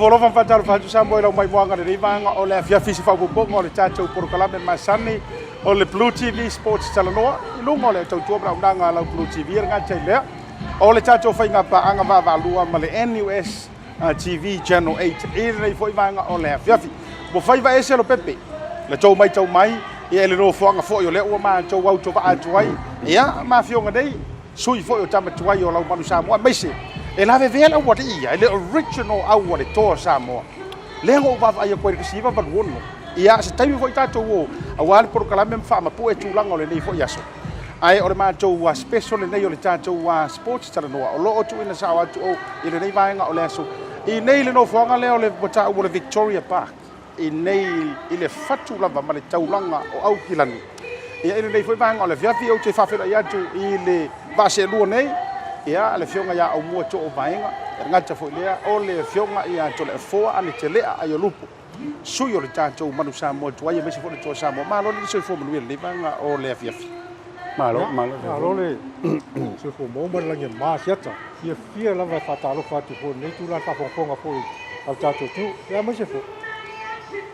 Alofa alofa ma faatalofa atu Samoa i lau maimoaga i lenei vaega o le afiafi i se faaopoopoga o le tatou polokalame masani o le Blue TV Sports Talanoa i luga o le tautua ma le auaunaga a lau Blue TV. E le gata i lea, o le tatou faigapaaga vaavaalua ma le NUS TV Channel 8 i lenei foi vaega o le afiafi. Ua faiva ese Lopepe, le tou matau mai ia i le nofoaga foi o lea ua matou autovaa atu ai ia ma afioga nei sui foi o tama tuai o lau manu Samoa, aemaise e lavevea le aualii ia, e le original au a le Toa Samoa. Lea na ou vaavaai atu ai i le 1986. Ia, se taimi foi tatou o, aua le polokalame ma faamapue tulaga o lenei foi aso. Ae o le matou special lenei o le tatou sports talanoa, o lo o tuuina sao atu o i lenei vaega o le aso. I nei le nofoaga lea o le ua taua o le Victoria Park, i nei i le fatu lava ma le taulaga o Aukilani. Ia, i lenei foi vaega o le afiafi, ou te faafeiloai atu i le vaaseelua nei, ia, le Afioga ia Aumua Toovaega, e le gata foi lea, o le Afioga ia Toleafoa Aletelea Aiolupo, sui o le tatou Manu Samoa tuai aemaise foi le Toa Samoa. Malo le soifua manuia i lenei vaega o le afiafi. Malo, malo. Malo le soifua maua ma le lagi e mama Asiata. Fiafia lava e faatalofa atu foi i lenei tulaga faafogafoga foi a le tatou atunuu. Ia aemaise foi,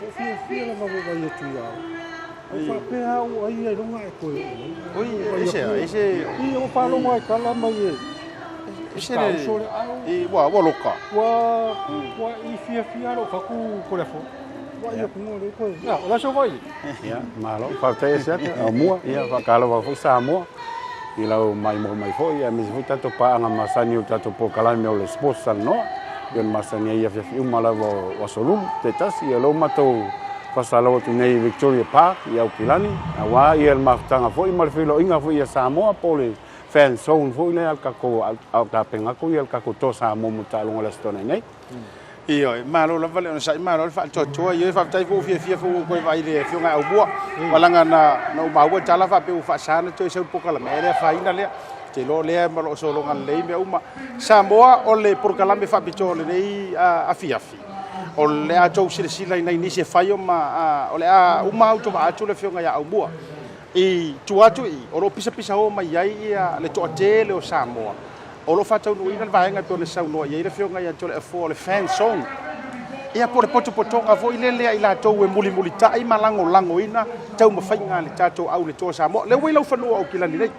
ua fiafia lava ua ou vaai atu ia au. Ua faapea lava ua ai ailoga e toe oo mai. Oi, ese, ese. I, ua faalogo ai tala mai e Ese le, i, ua, ua loka. Ua, ua i fiafia lou fatu Toleafoa. Ua ia kuga le koe. Ia, o la se vai. Ia, malo. Faafetai Asiata, Aumua. Ia, faatalofa foi Samoa i lau maimoa mai foi, aemaise foi tatou paaga masani o tatou polokalame o le Sports Talanoa. Ia ona masani ai i afiafi uma lava o Aso Lulu taitasi. Ia, o lea ua matou faasalalau atu nei i Victoria Park i Aukilani, aua ia le mafutaga foi ma le feiloaiga foi ia Samoa po o le fan zone foi lea a le tatou, a o tapena atu ia le tatou Toa Samoa mo le taaloga o le Aso Toonai nei. Ioe, malo lava le onosai, malo le faatoatoa. Ioe, faafetai foi ua fiafia foi ua ou toe vaai i le Afioga ia Aumua. Ua leaga na ou maua tala faapea ua faasa ona toe sau le polokalame, ae le afaina lea. Ou te iloa o lea ma lo o sologa lelei mea uma. Samoa, o le polokalame faapitoa o lenei afiafi, o le a outou silasila i nai nisi e fai o ma, o le a uma autovaa atu le Afioga ia Aumua. I tua atu i i, o lo o pisapisao mai ai ia le toatele o Samoa o lo o faataunuuina le vaega e pei ona saunoa i ai le Afioga ia Toleafoa o le fan zone. Ia po o le potopotoga foi lele a i latou e mulimulitai ma lagolagoina taumafaiga a le tatou au le Toa Samoa. Lea ua i laufanua o Aukilani nei,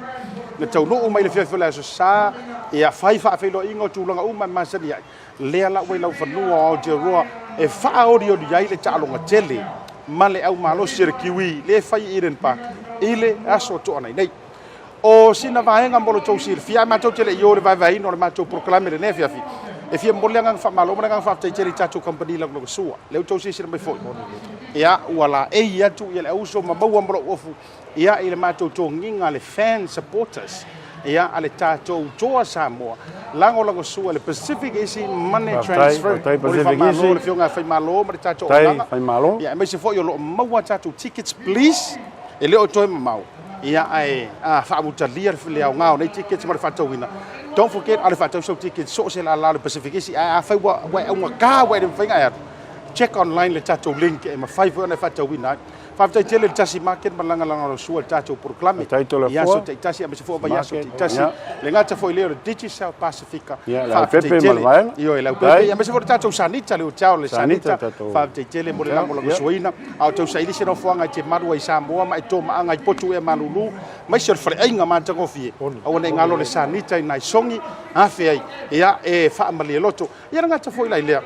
na taunuu mai le afiafi o le Aso Sa, ia fai faafeiloaiga o tulaga uma e masani ai. Lea la ua i laufanua o Aotearoa e faaolioli ai le taaloga tele ma le au malosi a le Kiwi lea e fai i Eden Park i le aso Toonai nei. O sina vaega mo lo tou silafia, ae matou te le i o i le vaevaeina o le matou polokalame i lenei afiafi, e fia momoli le agaga faamalo ma le agaga faafetai tele i tatou kamupani lagolagosua. Lea ua tou silasila mai foi, ia, ua laei atu ia le auso ma maua ma lou ofu ia i le matou togiga le fan supporters ia a le tatou Toa Samoa lagolagosua le Pacific Easy Money Transfer. Faafetai, O le Pacific faamalo Easy. le Afioga ia Faimalo ma le tatou Faafetai, auaunaga. Faimalo. Ia aemaise foi o lo o maua tatou tickets please. E le o toe mamao ia ae faamutalia le aoga o nei tickets ma le faatauina. Don't forget, a le faatau sau tickets so o se lala o le Pacific Easy, ae afai ua e augata ua e le mafai ona e alu, check online le tatou link e mafai foi ona e faatauina ai. Faafetai tele i le Tasi Market ma le lagolagosua i le tatou polokalame Faafetai i aso Toleafoa. taitasi aemaise foi o vaiaso Market, taitasi. ia. Le gata foi lea o le Digicel Pasifika. Ia, le Faafetai Aupepe ma le tele. Vaega. Ioe, le Aupepe, Faafetai. aemaise foi o le tatou Sanita, le hotel o le Sanita, Sanita. tatou Faafetai tele mo le hotel, ia. lagolagosuaina. A o tau saili se nofoaga e te malu ai Samoa ma e tomaaga i potu ea malulu, aemaise o le faleaiga matagofie. Aua ne i galo le Sanita i nai sogi afe ai, ia, e faamalie loto. Ia le gata foi la i lea,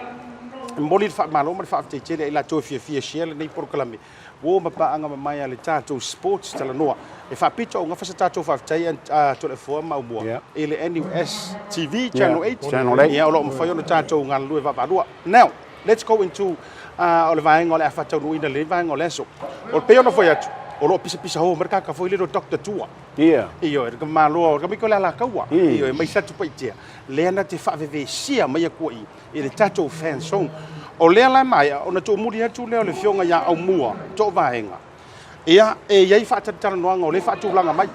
e momoli le faamalo ma le faafetai tele ia i latou e fiafia e share lenei polokalame ua ma paaga mamae a le tatou Sports Talanoa. E faapito au gafa se tatou faafetai a Toleafoa ma Aumua i le NUS TV Channel 8, Channel 8. Ia o lo o mafai ona tatou galulue vaavaalua. Now, let's go into o le vaega o le a faataunuuina lenei vaega o le aso. O le pei ona fai atu, o lo o pisapisa hou mai le kaka foi lele o Doctor Tua. Ioe, le tamaloa o le tamaiti o le Alataua. Ioe, mai Satupaitea. Lea na te faavevesia mai atua i i le tatou fan zone. O lea la e maea ona tuumuli atu lea o le Afioga ia Aumua Toovaega. Ia, e i ai faatalatalanoaga o lea e faatulaga mai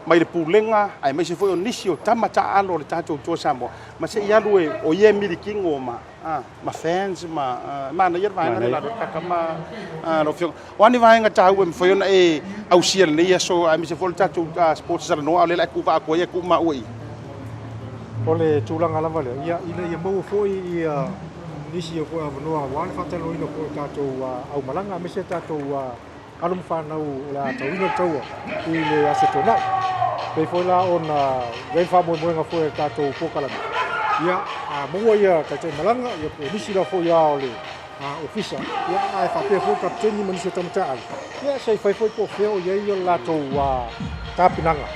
mai le Pulega aemaise foi o nisi o tama taaalo o le tatou Toa Samoa ma se i alu e o ia e milikino ma ma fans ma e manaia le vaega lea o le alu ai kaka ma lau Afioga. O a ni vaega taua e mafai ona e ausia i lenei aso aemaise foi o le tatou Sports Talanoa a o lea o le a e kuuvaa atu ai e kuu maua i i? O le tulaga lava lea, ia, ina ia maua foi ia nisi o foi avanoa aua le faatalanoaina foi o tatou aumalaga aemaise tatou alo ma fanau o le a tauina le taua i le Aso Toonai. Pei foi la ona i ai le faamoemoega foi o le tatou polokalame, ia a maua ia taitai malaga, ia po o nisi lava foi ao o le ofisa, ia ae faapea foi le kapeteni ma nisi o tama taaalo, ia se i fai foi po o fea o i ai le latou tapenaga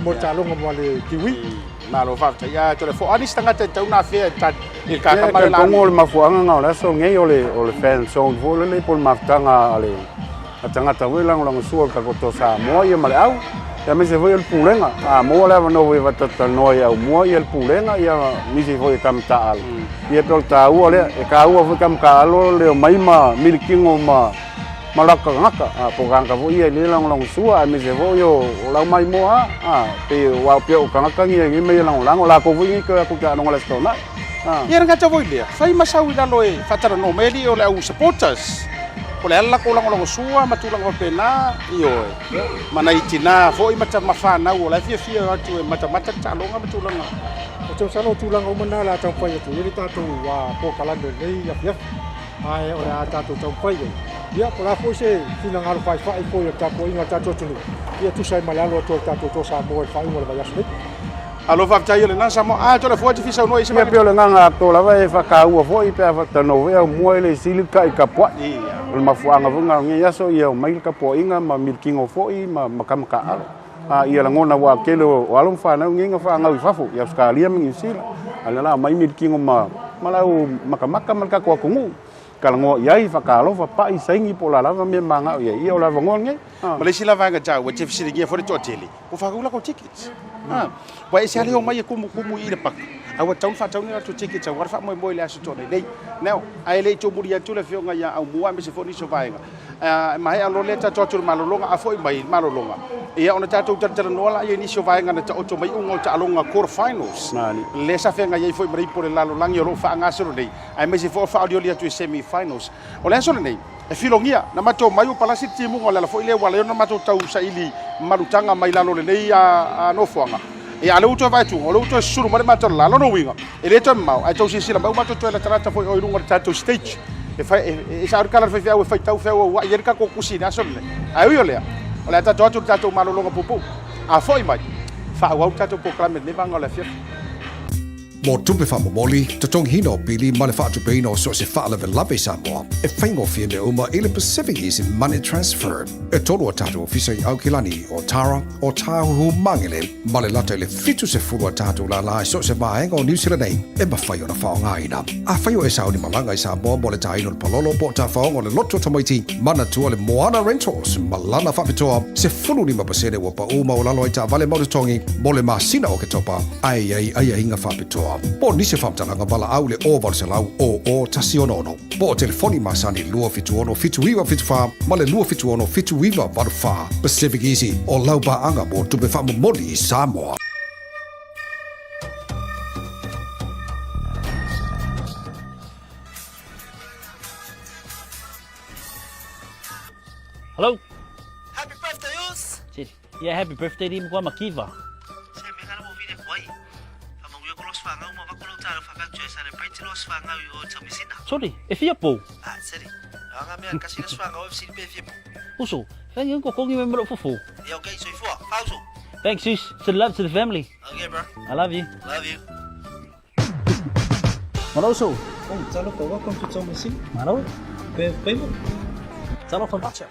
mo le taaloga ma le Kiwi. Malo faafetai. Ia tole fo ani tagata e tau na fea ta i ka ka male la. O le mafuaaga na o le aso nei o le fan zone foi lele po o le mafutaga a le a tagata foi lagolagosua o le tatou Toa Samoa ia ma le au. Ia aemaise foi o le pulega. A maua le avanoa foi e faatalatalanoa ai aumua ia le pulega ia nisi foi e tama taaalo. Ia pei o le taua lea, e taua foi tama taaalo le omai ma milikino ma ma laka tagata, a po o tagata foi ia e le lagolagosua aemaise foi o lau maimoa a pei aua pei o tagata ia e ma ia lagolago latou foi nei toe atu i taaloga o le Aso Toonai. Ia le gata foi lea, fai ma sau i lalo e faatalanoa mai alii o le au supporters. O le a le latou lagolagosua ma tulaga faapena, ioe. Ma nai tina foi ma tama fanau o la e fiafia o atu e matamata le taaloga ma tulaga. Ou te masalo o tulaga uma na o le a taumafai atu i ai le tatou polokalame i lenei afiafi. Ae o le a tatou taumafai ai. Ia, po o le a foi se finagalo faifai foi o le tapuaiga a le tatou atunuu, ia tusa ai ma le alo atu o le tatou Toa Samoa i le faaiuga o le vaiaso nei. Alo faafetai o lena Samoa. Ah, tole fua te fisa unua i se Ia pei o le agaga atoa lava e faataua foi pe a faatalanoa foi aumua e le sili le ta'i tapua'i. O le mafuaaga foi lena o lenei aso ia omai le tapuaiga ma milikino foi ma tama taaalo. A ia lagona aua o le tele o alo ma fanau nei na fanau i fafo i Ausetalia ma Niu Sila. A o lea o le a aumai milikino ma lau matamata ma le tatou atunuu. Talanoa i ai, faatalofa, pa'i, saini po o le a lava mea e mana'o i ai. Ia o le avanoa lenei. Ma le isi la vaega taua, e te fesiligia foi le toatele, ua faatau latou tickets. Ua ese lava le omai e kumukumu i i le paka, ae ua tatau ona faatau ni latou tickets aua le faamoemoe i le Aso Toonai nei. Now, ae le i tuumuli atu le Afioga ia Aumua aemaise foi nisi o vaega, e maea loa lea tatou atu i le malologa, a foi mai i le malologa, ia ona tatou talatalanoa lea i nisi o vaega na taoto mai iuga o taaloga quarter finals, lea sa feagai ai foi ma le ipu o le lalolagi o lo o faagasolo nei, aemaise foi o le faaolioli atu i semi finals. O le aso lenei, e filogia, na matou omai ua palasi le timuga o le ala foi lea ua ala ai ona matou tau saili malutaga mai lalo o lenei nofoaga. Ia, a o lea ua toe vaai atu, o lea ua toe susulu mai le matou lala. Lona uiga, e le toe mamao, ae tou silasila mai ua matou toe latalata foi o i luga o le tatou stage. E fai, e, e sao le tala a le faifeau e faitau feauauai ai le tatou tusi i le aso lenei. Ae ui o lea, o le a tatou atu i le tatou malologa puupuu. A foi mai, faaauau le tatou polokalame i lenei vaega o le afiafi. Mo tupe faamomoli, totogiina o pili ma le faatupeina o so o se faalavelave i Samoa, e faigofie mea uma i le Pacific Easy Money Transfer. E tolu a tatou ofisa i Aukilani, o Tara, o Tāhuhu Mangere, ma le lata i le 70 a tatou lālā i so o se vaega o Niu Sila nei e mafai ona faaaogaina. Afai o e sauni malaga i Samoa mo le tāina o le palolo po o tafaoga o le loto tamaiti, manatua le Moana Rentals ma lana faapitoa 15% ua paū maualalo ai taavale mau totogi mo le masina o Oketopa. Ae i ai aiaiga faapitoa. Po o nisi o faamatalaga valaau i le 0800 00 166 po o telefoni masani 276 7974 ma le 276 7984. Pacific Easy, o lau paaga mo tupe faamomoli i Samoa. Hello. Happy birthday, Us! Yeah, happy birthday di mkwa makiva. Se me kana mo vile kwai. Fa mangu ko los fanga uma va ko lo talo fa ka tue celebrate los fanga o tamisina. Sorry, e fia po. Ah, seri. Anga me kasi los fanga o FC pe fia po. Uso, thank you ko kongi me mro fufu. Yeah, okay, so ifua. Pauso. Thanks, sis. Send love to the family. Okay, bro. I love you. Love you. Malo uso. Oh, talofa, welcome to Tomasina. Malo. Pe pemo. Talofa macha.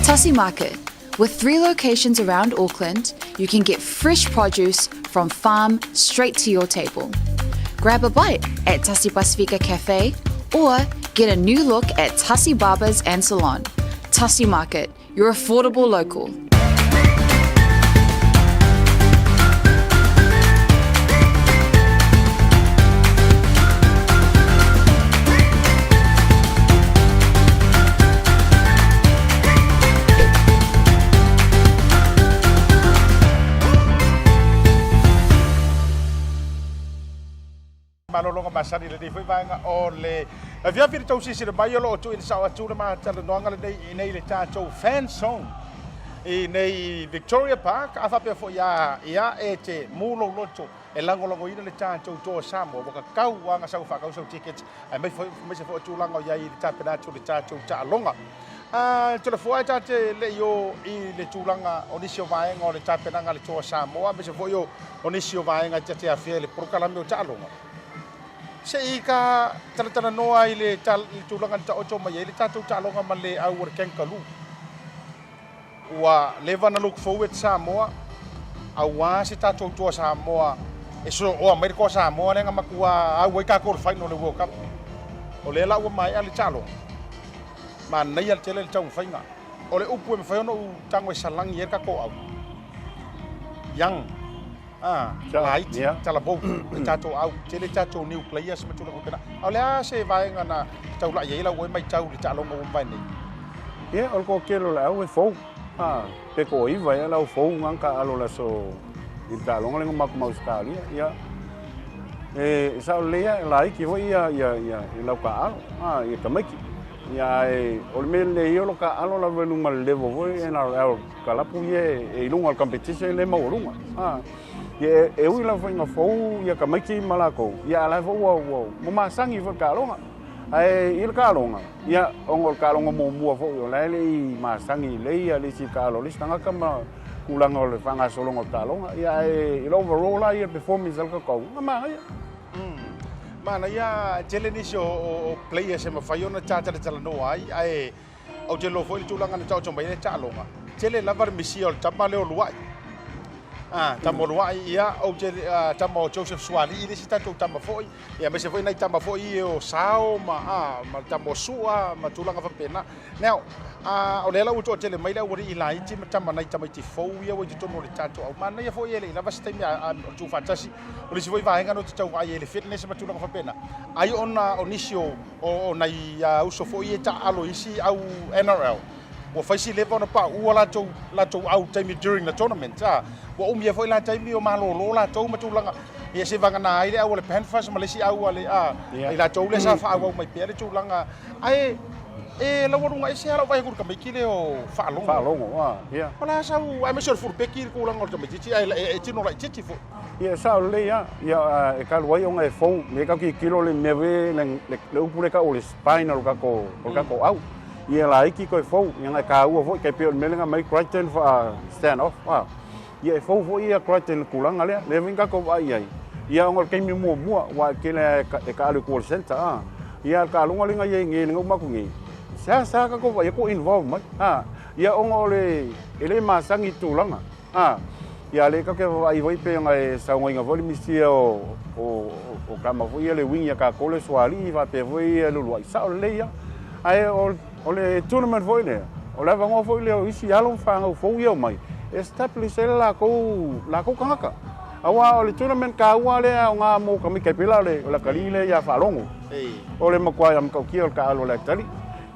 Tasi Market. With three locations around Auckland, you can get fresh produce from farm straight to your table. Grab a bite at Tasi Pasifika Cafe or get a new look at Tasi Barbers and Salon. Tasi Market, your affordable local. Malologa masani lenei foi vaega o le afiafi le tausisi mai o loo tuuina sao atu le matalanoaga lenei i nei le tatou fan zone i nei Victoria Park a faapea foi a ia e te mu lou loto e lagolagoina le tatou toa Samoa ua kakau aga sau faakau sau tickets ae mai foi mai se foi tulaga o iai i le tapena atu le tatou taaloga. A tele foi ta te le i o i le tulaga o nisi o vaega o le tapenaga le toa Samoa me se foi o nisi o vaega te te afea le polokalame o taaloga. Se i ka talatalanoa i le tulaga na taoto mai ai le tatou taaloga ma le au o le Kangaroo. Ua leva na look forward Samoa auā se tatou toa Samoa e sooa mai le toa Samoa lea na matua au ai tatou i le final o le World Cup. O lea la ua maea le taaloga, manaia tele le taumafaiga. O le upu e mafai ona ou tago e salagi ai le tatou au, young, laiti, talavou le tatou au, tele tatou new players ma tulaga faapena. A o le a se vaega na taulai ai lau oe matau i le taaloga ua mavae nei? Ia, o le toatele o le au e fou. Pe toaiva ea le au fou na taaalo i le aso i le taaloga lea na matou ma Ausetalia. Ia, e sao lelei lava, e laiti foi ia lau taaalo, ia tamaiti. Ia, ae o le mea lelei ia o lau taaalo lava i luga o le level foi NRL kalapu ia e i luga o le competition lea e maualuga. Ia, e ui lava foi ina fou ia tamaiti ma latou, ia a o la e foi ua masani foi i le taaloga. Ae i le taaloga, ia, ona o le taaloga muamua foi o la e le i masani lelei ia le isi taalo a le isi tagata ma tulaga o le faagasologa o le taaloga. Ia, ae i le overall la ia performance a le tatou, na manaia. Manaia, e tele nisi o players e mafai ona ta talatalanoa ai, ae ou te iloa foi le tulaga na taoto mai ai le taaloga, tele lava le misia o le tama lea o Luai. Tama o Luai, ia, ou te, tama o Joseph Suaalii le isi tatou tama foi, ia, aemaise foi nai tama foi ia o Sao ma, ma le tama o Sua ma tulaga faapena. Now, o lea la ua toatele mai le aualii laiti ma tama nai tamaiti fou ia ua i totonu o le tatou au. Manaia foi e le i lava se taimi o le tuufaatasi. O le isi foi vaega na ou te tau vaai ai i le fitness ma tulaga faapena, ai ona o nisi o nai uso foi ia e taaalo i isi au NRL, ua fai si leva ona pauu latou au taimi during the tournament. Ua umia foi la taimi o malolo latou ma tulaga, ia se vagana ai le au a le Panthers ma le isi au a le, i latou lea sa faaauau mai pea le tulaga. Ae e laualuga ese lava lau vaai atu i le tamaiti lea o Faalogo. Faalogo, ia. O le a sau, aemaise o le fulupeki i le tulaga o le tamaitiiti, ae e tino laitiiti foi. Ia, e sao lelei lava. Ia, e talu ai ona e fou, me tatou tilotilo le mea foi le upu lea e tau o le spine o le tatou au. Ia, laiti toe fou, ia e taua foi, tai pei o le mea lea na aumai Crichton faa stand off. Ia, e fou foi ia Crichton i le tulaga lea, lea foi na tatou vaai i ai. Ia, ona o le taimi muamua, aua e tele lava e taaalo i tua o le centre. Ia, a o le taaloga lea na i ai nei, lea na uma atu nei, seasea tatou vaai atu o involve mai. Ia, ona o le, e le masani i le tulaga. Ia lea tatou te vaavaai foi pei ona e saunoaina foi le Minisia o tama foi ia le wing ia tatou le Sualii faapea foi ia Leuluai, sao lelei lava. Ae o le tournament foi lea, o le avanoa foi lea o isi alo ma fanau fou ia omai e establish ai le latou tagata. Aua o le tournament taua lea aoga mo tamaiti tai pei la o le atalii lea ia Faalogo. O le matua matautia o le taaalo a le atalii.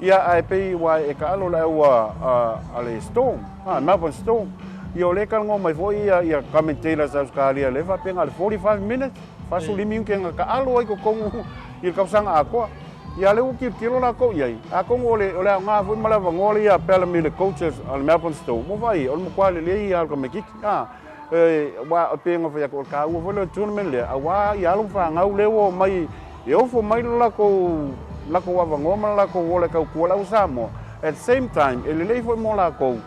Ia ae pei ua e taaalo le au a le Storm. Melbourne Storm. Ia o lea e talanoa mai foi ia commentators a Ausetalia lea faapea na o le 45 minutes, 45 minute na taalo ai totonu i le tausaga atoa. Ia lea ua tilotilo latou i ai, atonu o le aoga foi ma le avanoa lea ia Bellamy le coach a le Melbourne Storm, ua vaai, o le matua lelei ia o le tamaitiiti. Aua e pei ona fai atu, o le taua foi lea o le tournament lea, aua ia alo ma fanau lea ua omai e ofo mai le latou avanoa ma le latou ola e tautua le au Samoa. At the same time, e lelei foi mo latou,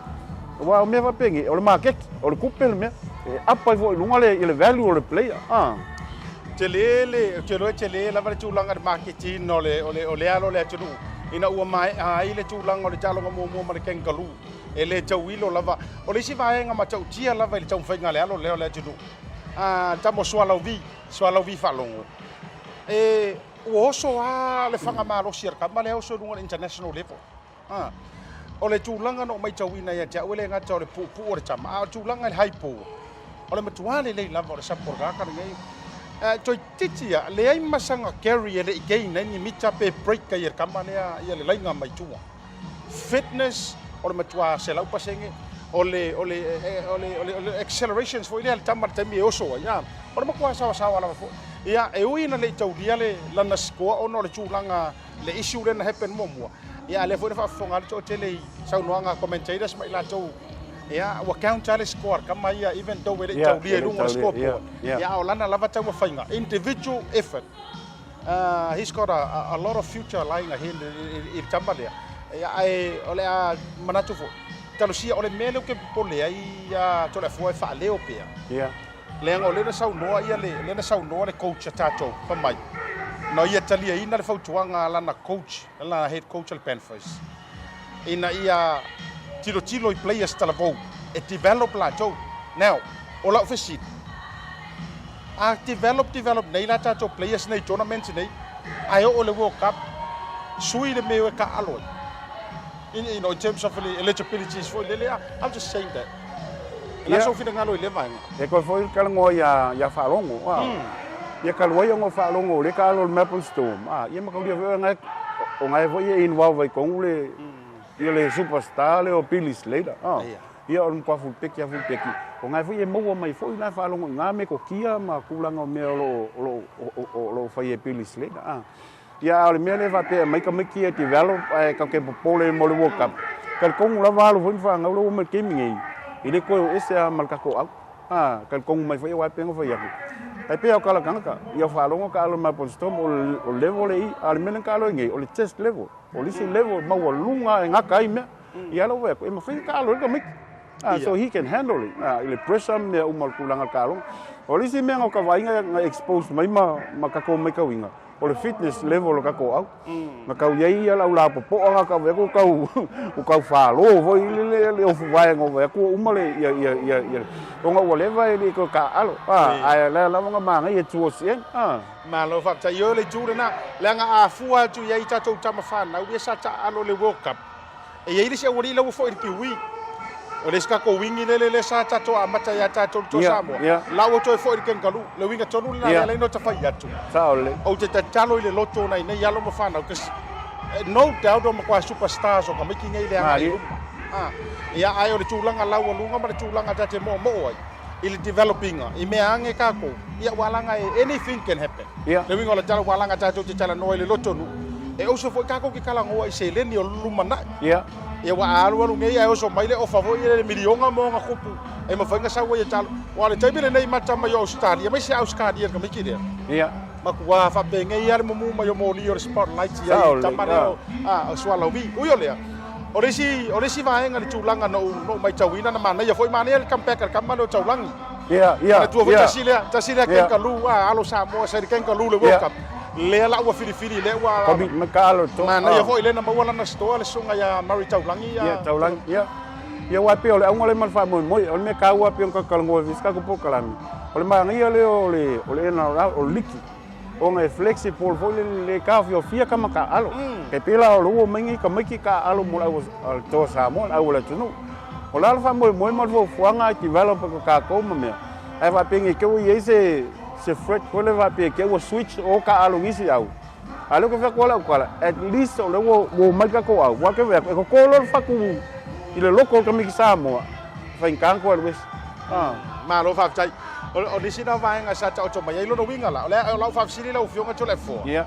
aua o mea faapenei, o le maketi, o le tupe le mea, e apa ai foi i luga le value o le player. Tele le, ou te iloa e tele lava le tulaga i le maketiina o le alo o le atunuu. Ina ua maea ai le tulaga o le taaloga muamua ma le Kangaroo, e le tauilo lava. O le isi vaega matautia lava i le taumafaiga a le alo lea o le atunuu, a le tama o Sualauvi, Sualauvi Faalogo, e ua oso lava le faga malosi a le tama lea oso i luga o le international level. A, o le tulaga na ou matauina ia te au e le gata o le puupuu o le tama, a o le tulaga i le high ball, o le matua lelei lava o le sapo o le tagata lenei. Toeitiiti ia, leai ma sana carry e le i gain ai ni mita pe break ai e le tama lea ia le laina mai tua. Fitness, o le matua 100%, o le, o le, o le, o le, o le accelerations foi lea a le tama i le taimi e oso ai, a, o le matua saoasaoa lava foi. Ia, e ui ina le i taulia le, lana score ona o le tulaga le issue lea na happen muamua, ia a lea foi na faafofoga le toatele i saunoaga a commentators ma i latou, ia ua count lava le score a le tama ia even though e le i taulia i luga o le scoreboard. Ia a o lana lava taumafaiga, individual effort, he's got a lot of future lying ahead i le tama lea. Ia ae o le a manatu foi, talosia o le mea lea ou te popole ai ia Toleafoa e faaleo pea. Leaga o lea na saunoa ia le, lea na saunoa le coach a tatou, fai mai, na ia taliaina le fautuaga a lana coach, lana head coach a le Panthers, ina ia tilotilo i players talavou e develop latou. Now, o lau fesili, a develop, develop nei la tatou players nei i tournaments nei, ae oo i le World Cup, sui le mea e taaalo ai. In, you know, in terms of eligibilities foi lele, I'm just saying that. E le sou finagalo i lea vaega. E toe foi talanoa ia, ia Faalogo. A, Ia talu ai ona o Faalogo o lea taalo o le Melbourne Storm. A, ia mataulia foi o na o na foi e involve ai tonu le ia le superstar lea o Billy Slater. A, ia o le matua fulupeki a fulupeki. O na foi e maua mai foi la Faalogo i na metotia ma tulaga o mea o lo o lo o o lo o fai e Billy Slater. A, Ia, a o le mea lea e faapea e aumai tamaiti ia e develop ae tatou te popole mo le World Cup, talitonu lava alo foi ma fanau la ua omai i le taimi nei, e le toe o ese lava ma le tatou au. A, talitonu mai foi aua e pei ona fai atu, e pei lava o tala tagata, ia faalogo taalo mai Melbourne Storm o le level le i, a o le mea lea na taalo ai nei, o le chest level, o le isi level maualuga e gata ai mea. Ia la ua fai atu, e mafai ona taalo ai le tamaiti. So he can handle it. I le pressure ma mea uma o le tulaga o le taaloga. O le isi mea na o ka vaaiga na expose mai ma tatou matauina, o le fitness level o tatou au. Na tau i ai ia lau lapopoa na tau atu tau o tau falo foi le le le ofu vaega o vai atu ua uma le ia ia ia ia ona ua leva e le i toe taaalo. Ae la lava na manaia towards the end. Malo faafetai. Ioe le itu lena, leaga a fua atu i ai tatou tama fanau ia sa taaalo i le World Cup, E i ai le isi aualii la ua foi i le Kiwi. O le isi tatou wingi lele lea sa tatou amata ia tatou i le Toa Samoa, la ua toe foi i le Kangaroo. Le uiga tonu lena lea e ala ai ona tafai atu. Ou te tatalo i le loto o nai nei alo ma fanau, cause no doubt ua matua superstars o tamaiti nei i le agai i luma. Ia, ae o le tulaga laualuga ma le tulaga ta te moomoo ai i le develop-ina i mea age tatou, ia ua alaga e anything can happen. Le uiga o le tala ua alaga tatou te talanoa i le loto nuu, e oso foi tatou te talanoa i seleni o le lumanai. Ia ua alualu nei ae oso mai le ofa foi le miliona ma ona tupu e mafai ona sau ai e talo. Aua o le taimi lenei mata mai o Ausetalia, aemaise Ausetalia i le tamaiti lea. Matua faapenei lava le mumu mai o moli o le spotlight i ai i le tama lea o Sualauvi. Ui o lea, o le isi, o le isi vaega i le tulaga na ou, na ou matauina na manaia foi, manaia le comeback a le tama lea o Taulagi. Manatua foi tasi lea, tasi lea Kangaroo, alo Samoa sa i le Kangaroo i le World Cup. Lea la ua filifili, lea ua manaia foi lea na maua lana store le susuga ia Murray Taulagi. Ia, Taulagi, ia. Ia, aua e pei o le auga lea ma le faamoemoe, o le mea taua e pei ona talanoa ai i se tatou polokalame, o le manaia lea o le, o le NRL, o le liki, ona e flexible foi lele, le taofiofia tama taaalo. E pei la o le ua omai nei tamaiti taaalo mo le au a le Toa Samoa, le au a le atunuu. O le a le faamoemoe ma le fuafuaga e develop e ko tatou ma mea, ae faapea nei te i ua i ai se, se threat foi lea faapea te i ua switch o taaalo i nisi au. A o lea ou te fai atu ai lau tala, at least o lea ua omai le tatou au, aua te vaai atu, e toto loa le fatu i le loto o le tamaiti Samoa, e faigata ona toe alu ese. Malo faafetai. O nisi na o vaega sa taoto mai ai lona uiga la, o lea o lau faafesili lau Afioga Toleafoa,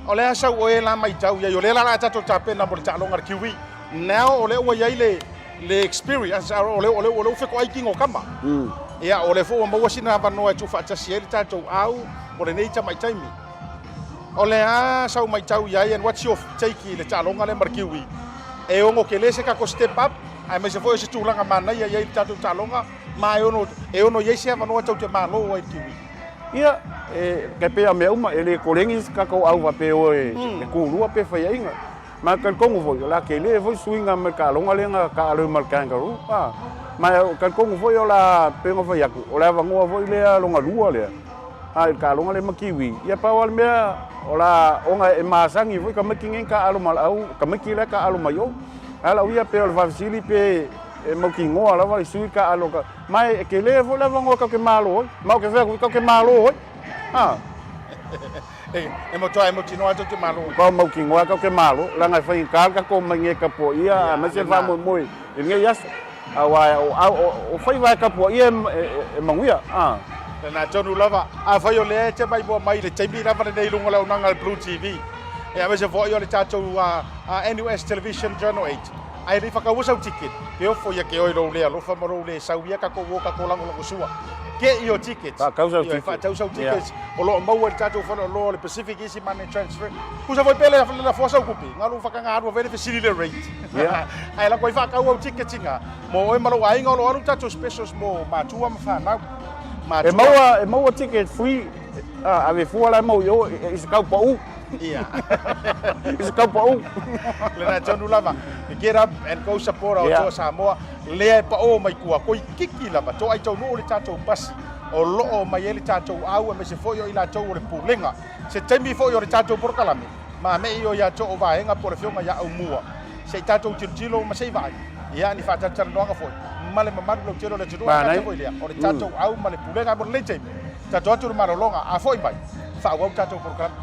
o le a sau oe la matau i ai, o lea la o le a tatou tapena mo le taaloga a le Kiwi, now o lea ua i ai le le experience, o lea ua fetoai tino o tama. Ia, o lea foi ua maua sina avanoa e tuufaatasi ai le tatou au mo lenei tamai taimi. O le a sau matau i ai and what's your take i le taaloga lea ma le Kiwi? E ono tele se tatou step up, aemaise foi o se tulaga manaia i ai le tatou taaloga, ma e ono, e ono i ai se avanoa tou te malo ai i le Kiwi. Ia, e tai pei a mea uma, e le koleni se tatou au faapea o e kulua pe faiaina. Ma e talitonu foi, o le a tele foi suiga mai le taaloga lea na taaalo ai ma le kangaroo. A. Ma e talitonu foi o le a, pei ona fai atu, o le avanoa foi lea lona lua lea, a i le taaloga lea ma Kiwi, ia pau lava le mea, o le a, ona e masani foi tamaiti nei na taaalo ma le au, tamaiti la e taaalo mai o. Ae o lau ia pei o le faafesili pe e mautinoa lava le sui taaalo ka, ma e tele foi le avanoa tatou te malo ai. Ma ou te fai atu foi tatou te malo ai. A. E matua e mautinoa tou te malo. Matua mautinoa tou te malo, leaga e faigata le tatou omai e tapuaia aemaise le faamoemoe i lenei aso. Aua o faiva e tapuaia e manuia. Lena tonu lava, afai o lea e te maimoa mai i le taimi lava lenei i luga o le auaunaga a le Blue TV, aemaise foi o le tatou NUS Television Channel 8, ae le i whakaua sau ticket, ke ofo ia ke oi lou le alofa ma lou le sau ia kakou o kakou lagolago sua. Get your tickets. Whaatau sau tickets. Whaatau sau tickets. O loo maua i le tatou faleoloa o le Pacific Easy Money Transfer. Tusa foi pe le lafoa sau kupi, ngalu whakanga alua vele fesili le rate. Ae lako ai whaatau au tickets inga, mo oe ma lou aiga o loo alu tatou specials mo matua ma whanau. Matua. E maua, e maua ticket free, ave fua la e mau i o, i se kau pau. Ia. I se kau pau. Lena tonu lava. Get up and go support our yeah. Toa Samoa. Lea e pao mai kua. Koi kiki lava. Toa ai taunuu le tatou pasi. O loo mai ai le tatou au aemaise foi o i latou o le pulega. Se taimi foi o le tatou polokalame. Ma me i o ia too vaega po o le afioga ia Aumua. Se i tatou tilotilo ma se i vaai. Ia ni faatalatalanoaga foi ma le mamalu lautele o le atunuu. Ae gata foi lea o le tatou au ma le pulega mo lenei taimi. Tatou atu le malologa a foi mai, faaauau tatou polokalame.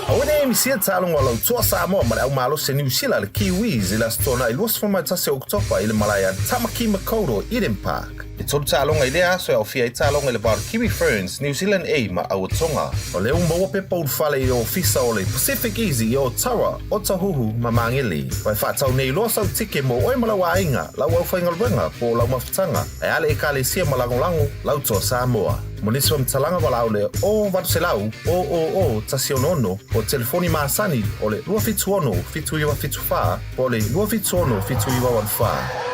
Aua ne i misia le taaloga o lau Toa Samoa ma le au malosi a Niu Sila le Kiwis i le Aso Toonai 21 o Oketopa i le malae a Tamaki Makaurau Eden Park. E tolu taaloga i lea aso e aofia ai taaloga i le va o le Kiwi Ferns, New Zealand A ma Aua Tonga. O lea ua maua pepa ulufale i le ofisa o le Pacific Easy i Otawa, Otahuhu ma Māngere. Ua e faatau nei loa sau tike mo oe ma lau aiga, lau aufaigaluega po o lau mafutaga, ae a le Ekalesia ma lagolago lau Toa Samoa. Mo nisi faamatalaga valaau le 0800 000 166 po o telefoni masani o le 276 7974 po o le 276 7984.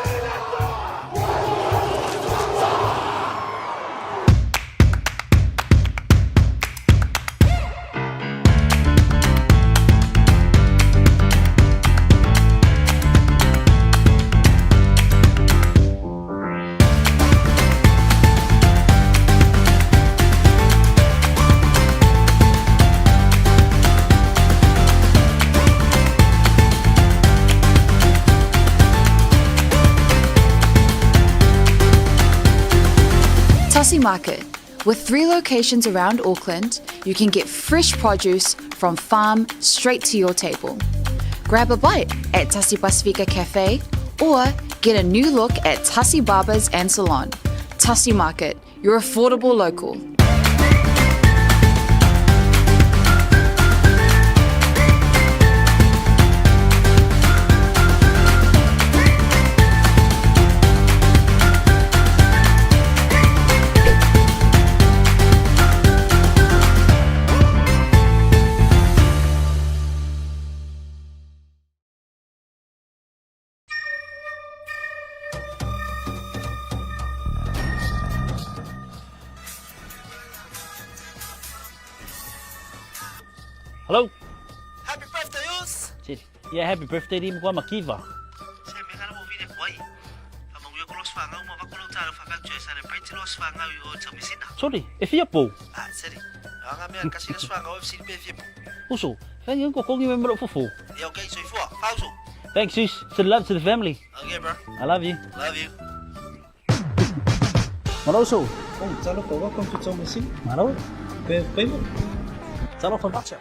Tassie Market. With three locations around Auckland, you can get fresh produce from farm straight to your table. Grab a bite at Tasi Pasifika Cafe or get a new look at Tasi Barbers and Salon. Tasi Market, your affordable local. Hello. Happy birthday, Us! Yeah, happy birthday di mkwa makiva. Se me kana mo vile kwai. Fa mangu ko los fanga uma va ko lo talo fa ka tue celebrate los fanga o tamisina. Sorry, e fia pou. Ah, seri. Anga mea kasi los fanga o fc pe fia pou. Uso, whangi unko kongi me mero fufu. Yeah, okay, soifua. Fauso. Thanks, sis. Send love to the family. Okay, bro. I love you. Love you. Malo uso. Oh, talofa, welcome to Tomasina. Malo. Payment. Talofa macha.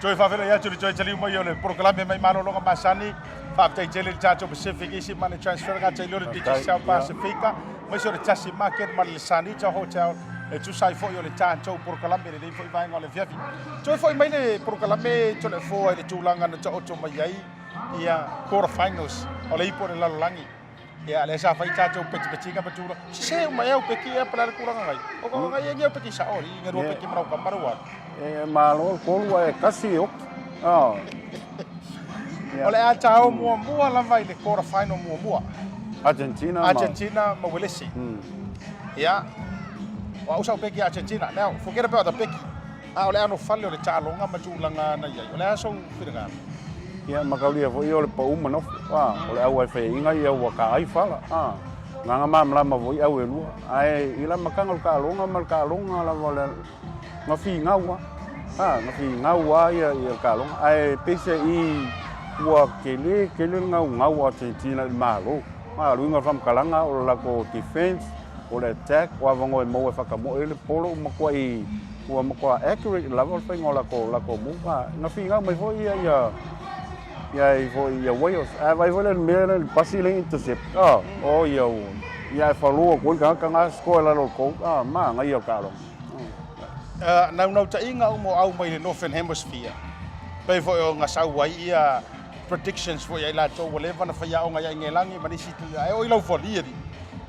Toe faafeiloai atu i le toe taliu mai o le polokalame mai malologa masani. Faafetai tele i le tatou Pacific Easy Money Transfer gata i le Digicel Pasifika, aemaise o le Tasi Market ma le Sanita Hotel e tusa ai foi o le tatou polokalame i lenei foi vaega o le afiafi. Toe foi mai le polokalame Toleafoa i le tulaga na taoto mai ai ia quarter finals o le ipu o le lalolagi. Ia, lea sa fai tatou petipetiga ma tulaga. Sese uma ea au peki ea po o le a le tulaga nai. O ka ngai e au peki sao i nga rua peki ma lau kama rua. E malo kolu e kasi e oki. Oh. O le a tao muamua lava i le quarter final muamua. Argentina ma Argentina ma Welesi. Ia. O au sa peki Argentina. Now, forget about the peki. A o le ano fale o le taaloga ma tulaga na i ai. O le a sou finagalo? Ia, makaulia foi o le pau ma nofo. A, o le au ai faiaiga ia ua ka ai fala. A, nganga malamalama foi au e lua. Ae i la makanga o le taaloga ma le taaloga lava o le nga finau a. A, nga finau a ia ia le taaloga. Ae peiseai ua tele tele le gaugau a Argentina i le Malo. A, o le uiga o le faamatalaga o le latou defense, o le attack, o avanoa e maua e fatamoe ai le polo ua matuai ua matua accurate lava le faiga o latou latou move. A, na finau mai foi ia ia ia i foi ia Wales. Ae vaai foi le mea le pasi le intercept. A, o ia ua ia e falua atu ai le tagata na score i lalo o le goal. A, manaia o le taaloga. Naunautaiga uma o au mai le Northern Hemisphere, pei foi o gasau ai ia predictions foi a i latou ua leva ona faiaoga ia Igelagi ma nisi itu ae oo i laufualii alii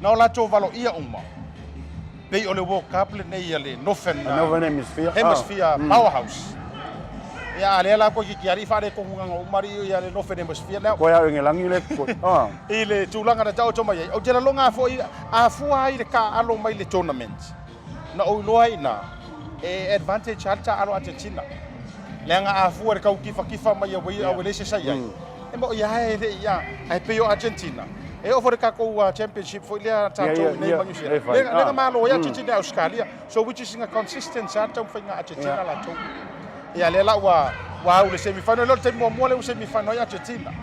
na o latou valoia uma pei o le World Cup lenei a le Northern, Northern Hemisphere, Hemisphere Powerhouse. Ia a lea la koe kiki alii faalekogugaga uma alii ia le Northern Hemisphere lea. Koe au Igelagi le koe. Ah. I le tulaga na taoto mai ai. Ou te laloga foi a fua ai le taaalo mai le tournament. Na ou iloa ai ina e advantage lava le taaalo Argentina. Leaga a fua i le tau kifakifa mai a Uelese sa i ai, e maoi lava e le i a, ae pei o Argentina, e oo foi i le tatou championship foi lea tatou i inei ma New Zealand, lea na malo ai Argentina i Ausetalia. So which is ina consistent lava le taumafaiga a Argentina latou. Ia lea la ua au i le semi final, e le o le taimi muamua lea ua semi final ai Argentina.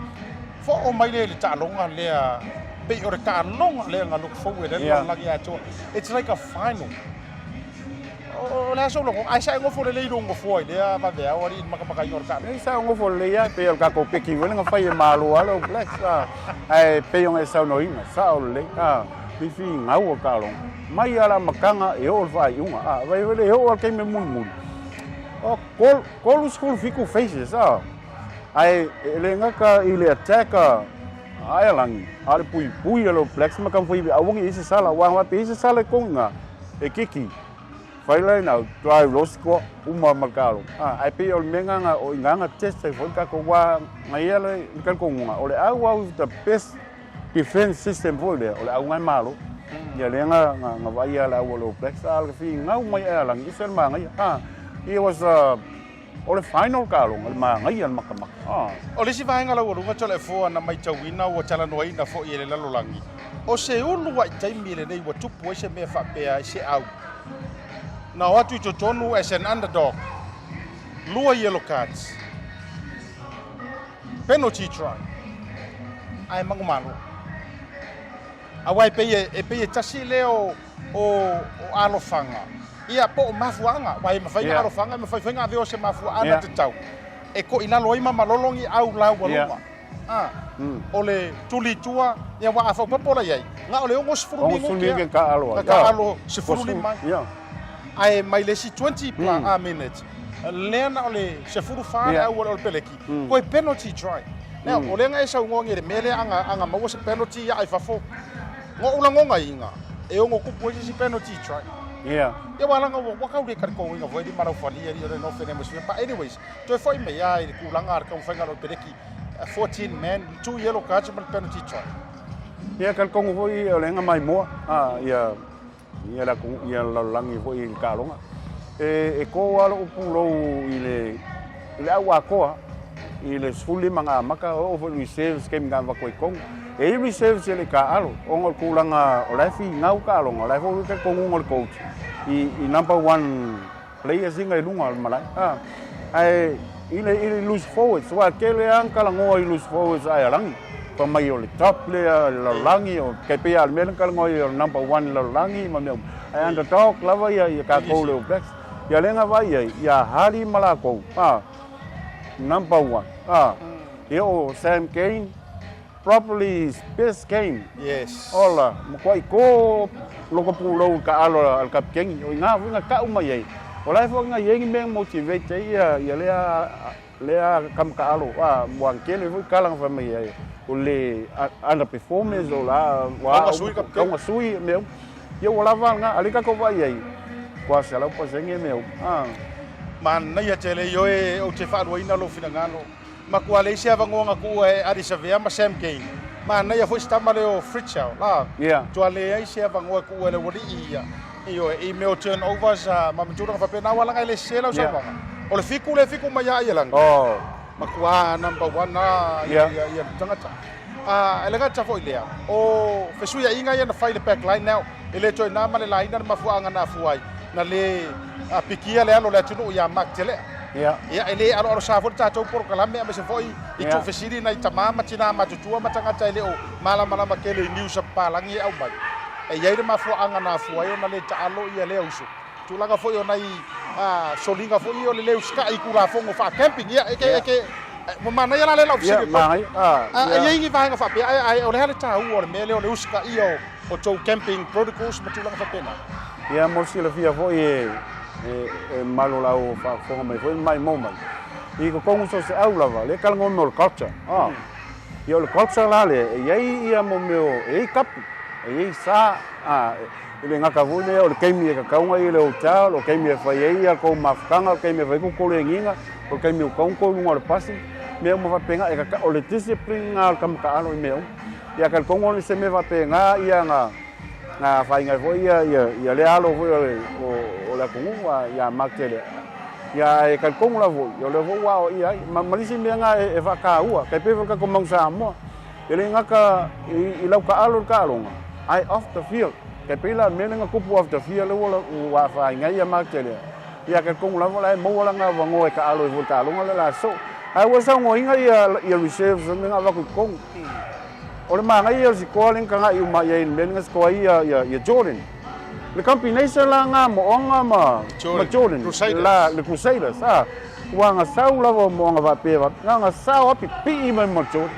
Foo mai lea i le taaloga lea, pei o le taaloga lea na look forward ai le lalolagi atoa. It's like a final. O le a sou lagona? Ae sa e nofo lelei i lou nofoa i lea vaveao alii i le makamakaina o le taaloga? Sa ou nofo lelei lava, pei o le tatou peki foi lea na fai e malo lava le All Blacks, ae pei ona e saunoaina, sao lelei, ni finau o le taaloga. Mai lava le amataga e oo i le faaiuga, vaai foi lea e oo lava i le taimi mulimuli, o 37 faces, Ae e le gata i le attack a Aelagi, a o le puipui a le All Blacks ma taumafai e aua ne i i ai se sala, aua a faapea e i ai se sala i totonu i ina, e kiki, fai line out, drive loa score, uma ma le taaloga. Ae pei o le mea lena o i ina na test ai foi le tatou aua na i ai le talitonuga, o le auau is the best defense system foi lea, o le auga e malo. Ia lea na vaaia e le au o le All Blacks, a o le finau mai Aelagi, e ese le manaia. It was a O le final taaloga, le manaia le makamaka. Ah. O le isi vaega laualuga Toleafoa na maitauina ua talanoaina foi e le lalolagi, o se uluai taimi lenei ua tupu ai se mea faapea i se au na o atu i totonu as an underdog, lua yellow cards, penalty try, ae manumalo. Aua e pei e, e pei e tasi lea o, o, o alofaga, ia, po o mafuaaga, aua e mafai ona alofaga, e mafai foi ona avea o se mafuaaga tatau e koilalo ai ma malolo ni au laualuga. A, o le tuli i tua, ia, aua a faaopoopo la i ai, na o le 60 minute lava, na taaalo 15 ai. Ae mai le isi 20 plus minutes, lea na o le 14 le au o le peleki, toe penalty try. Now, o lea na e saunoa nei i le mea lea a na maua se penalty ia i fafo, na ou lagogaiga e ono tupu ai se isi penalty try. Ia aua leaga ua tau le talitonuina foi alii ma laufalia alii o le Northern Hemisphere. But anyways, toe foi mai lava i le tulaga a le taumafaiga a le peleki, 14 man, two yellow cards ma le penalty try. Ia talitonu foi o le aga maimoa, ia Ia le atunuu, ia le lalolagi foi i le taaloga. E, e kō lava lou pulou i le, i le au atoa, i le 15 na amata, e oo foi i le reserves taimi na avatu ai i totonu. E i ai reserves e le i taaalo, ona o le tulaga o la e finau taaloga, o la e foi talitonuga o le coach i, i number one players ia i luga o le malae. A, ae i le, i le loose forwards, aua e tele lava na talanoa i loose forwards a Airlagi, fai mai o le top lea i le lalolagi, o tai pei lava o le mea lea na talanoa ai o le number one i le lalolagi ma mea uma. Ae underdog lava ia, ia tatou le All Blacks. Ia lea na vaai ai, ia Hardy ma latou, a, number one. A, ia o Sam Cane, Probably his best game. Yes. Ola, matuai ko loko pulou i ka alo a le kapikeni. O i ngā foi na kau mai ai. O la e foi na i ai ni mea motivate ai ia, ia lea Lea kama taalo a ua tele foi tala na fai mai ai o le underperformers o la ua tauga sui mea uma. Ia ua lava lena, a o lea tatou vaai ai ua 100% mea uma. Manaia tele ioe ou te faaluaina lou finagalo. Matua leai se avanoa na tuua e Ardie Savea ma Sam Cane. Manaia foi si tama lea o Fritschau la. Matua leai se avanoa e tuua e le aualii ia. Ioe, i mea o turnovers ma tulaga faapena, aua leaga e le sese lau saunoaga. O le fiku lea e fiku mai ia Aielani. Matua number one lava ia le tagata. E le gata foi i lea, o fesuiaiga ia na fai i le back line now, e le toe na ma le laina le mafuaaga na afua ai, na le pikia le alo o le atunuu ia Mark Telea. Ia, e le aloalosa foi le tatou polokalame aemaise foi i tuufesili nai tama ma tina matutua ma tagata e le o malamalama tele i news a papalagi e aumai. E i ai le mafuaaga na afua ai ona le taalo ia lea uso. Tulaga foi o nai soliga foi ia o le le usitai i Tulafono faa-camping. Ia, e ke, e ke, ua manaia la lea lau fesili atu ai. E i ai ni vaega faapea, ae o le a le taua o le mea lea o le usitaia o tou camping protocols ma tulaga faapena? Ia, mo le silafia foi e le mamalu o lau faafofoga mai foi ma maimoa mai, i totonu so o se au lava, lea e talanoa mai o le culture. Ia o le culture la lea, e i ai ia mo mea o, e i ai tapu, e i ai sa, e le gata foi lea o le taimi e tatau ona i ai i le hotel, o le taimi e fai ai ia tou mafutaga, o le taimi e fai ai tou koleniga, o le taimi e tatau ona tou i luga o le pasi, mea uma faapena, e tatau, o le discipline lena o le tama taalo i mea uma. Ia talitonu o se mea faapena ia na na afaina ai foi ia ia ia lea alo foi o le o le atunuu ia Mark Telea. Ia ae talitonu lava foi, o lea foi ua aoaia ai. Ma ma nisi mea na e faataua, tai pei foi le tatou Manu Samoa. E le gata i lau taalo i le taaloga, ae off the field. Tai pei la o le mea lea na tupu off the field lea ua afaina ai ia Mark Telea. Ia talitonu lava la e maua lana avanoa e taalo ai foi i le taaloga lea o le a sosoo. Ae ua saunoaina ia reserves lea na avatu i totonu. O le manaia o le sikoa lea na tagai uma i ai i le mea lea na sikoa ai ia Jordan. Le combination la na Mo'oga ma Jordan, la le Crusaders, a, ua agasau lava o Mo'oga faapea, na agasau lava pipii mai ma Jordan.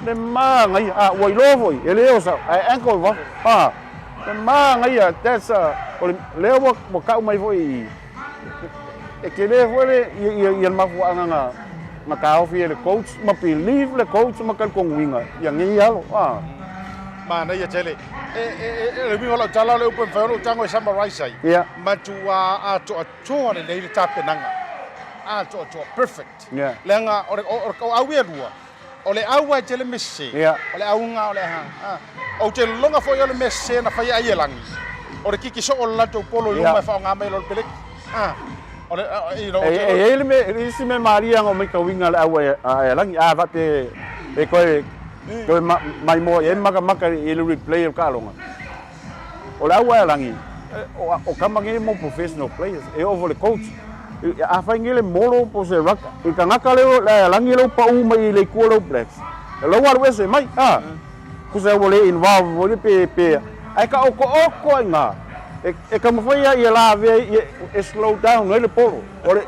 Le manaia, a, ua iloa foi, e le o sao, ae ankle i fafo, a, le manaia, that's a, o le, lea ua tau mai foi i i, e tele foi le, ia, ia le mafuaaga na, na taofi e le coach ma believe le coach ma talitonuina ia nei alo, a. Manaia tele. E, e, e, le uiga o lau tala o le upu e mafai ona ou tago e summarize ai. Yeah. Matua atoatoa lelei le tapenaga. Atoatoa, perfect. Yeah. Leaga o, o, o, o au ia lua, o le au e tele mea sese. Yeah. O le auga o le aha. Ah. Ou te lologa foi o le mea sese na faia ai e lagi. O le kiki soo o le latou polo i luma e faaaoga mai e lolo peleki. Ah. O le, you know, E i ai le mea, le isi mea malie na matauina le au a Lagi, a faapea e toe toe maimoa i ai makamaka i le replay o le taaloga. O le au a Lagi, o tama nei mo professional players, e oo foi i le coach. Afai nei le molo po o se ruck, i le tagata lea a Lagi lea ua pau mai i le itu o le All Blacks, o la ua alu ese mai, a. Tusa ua le involve foi lea pe, ae taoto'oto ai ina, e taumafai lava ia lavea e slow down ai le polo. O le,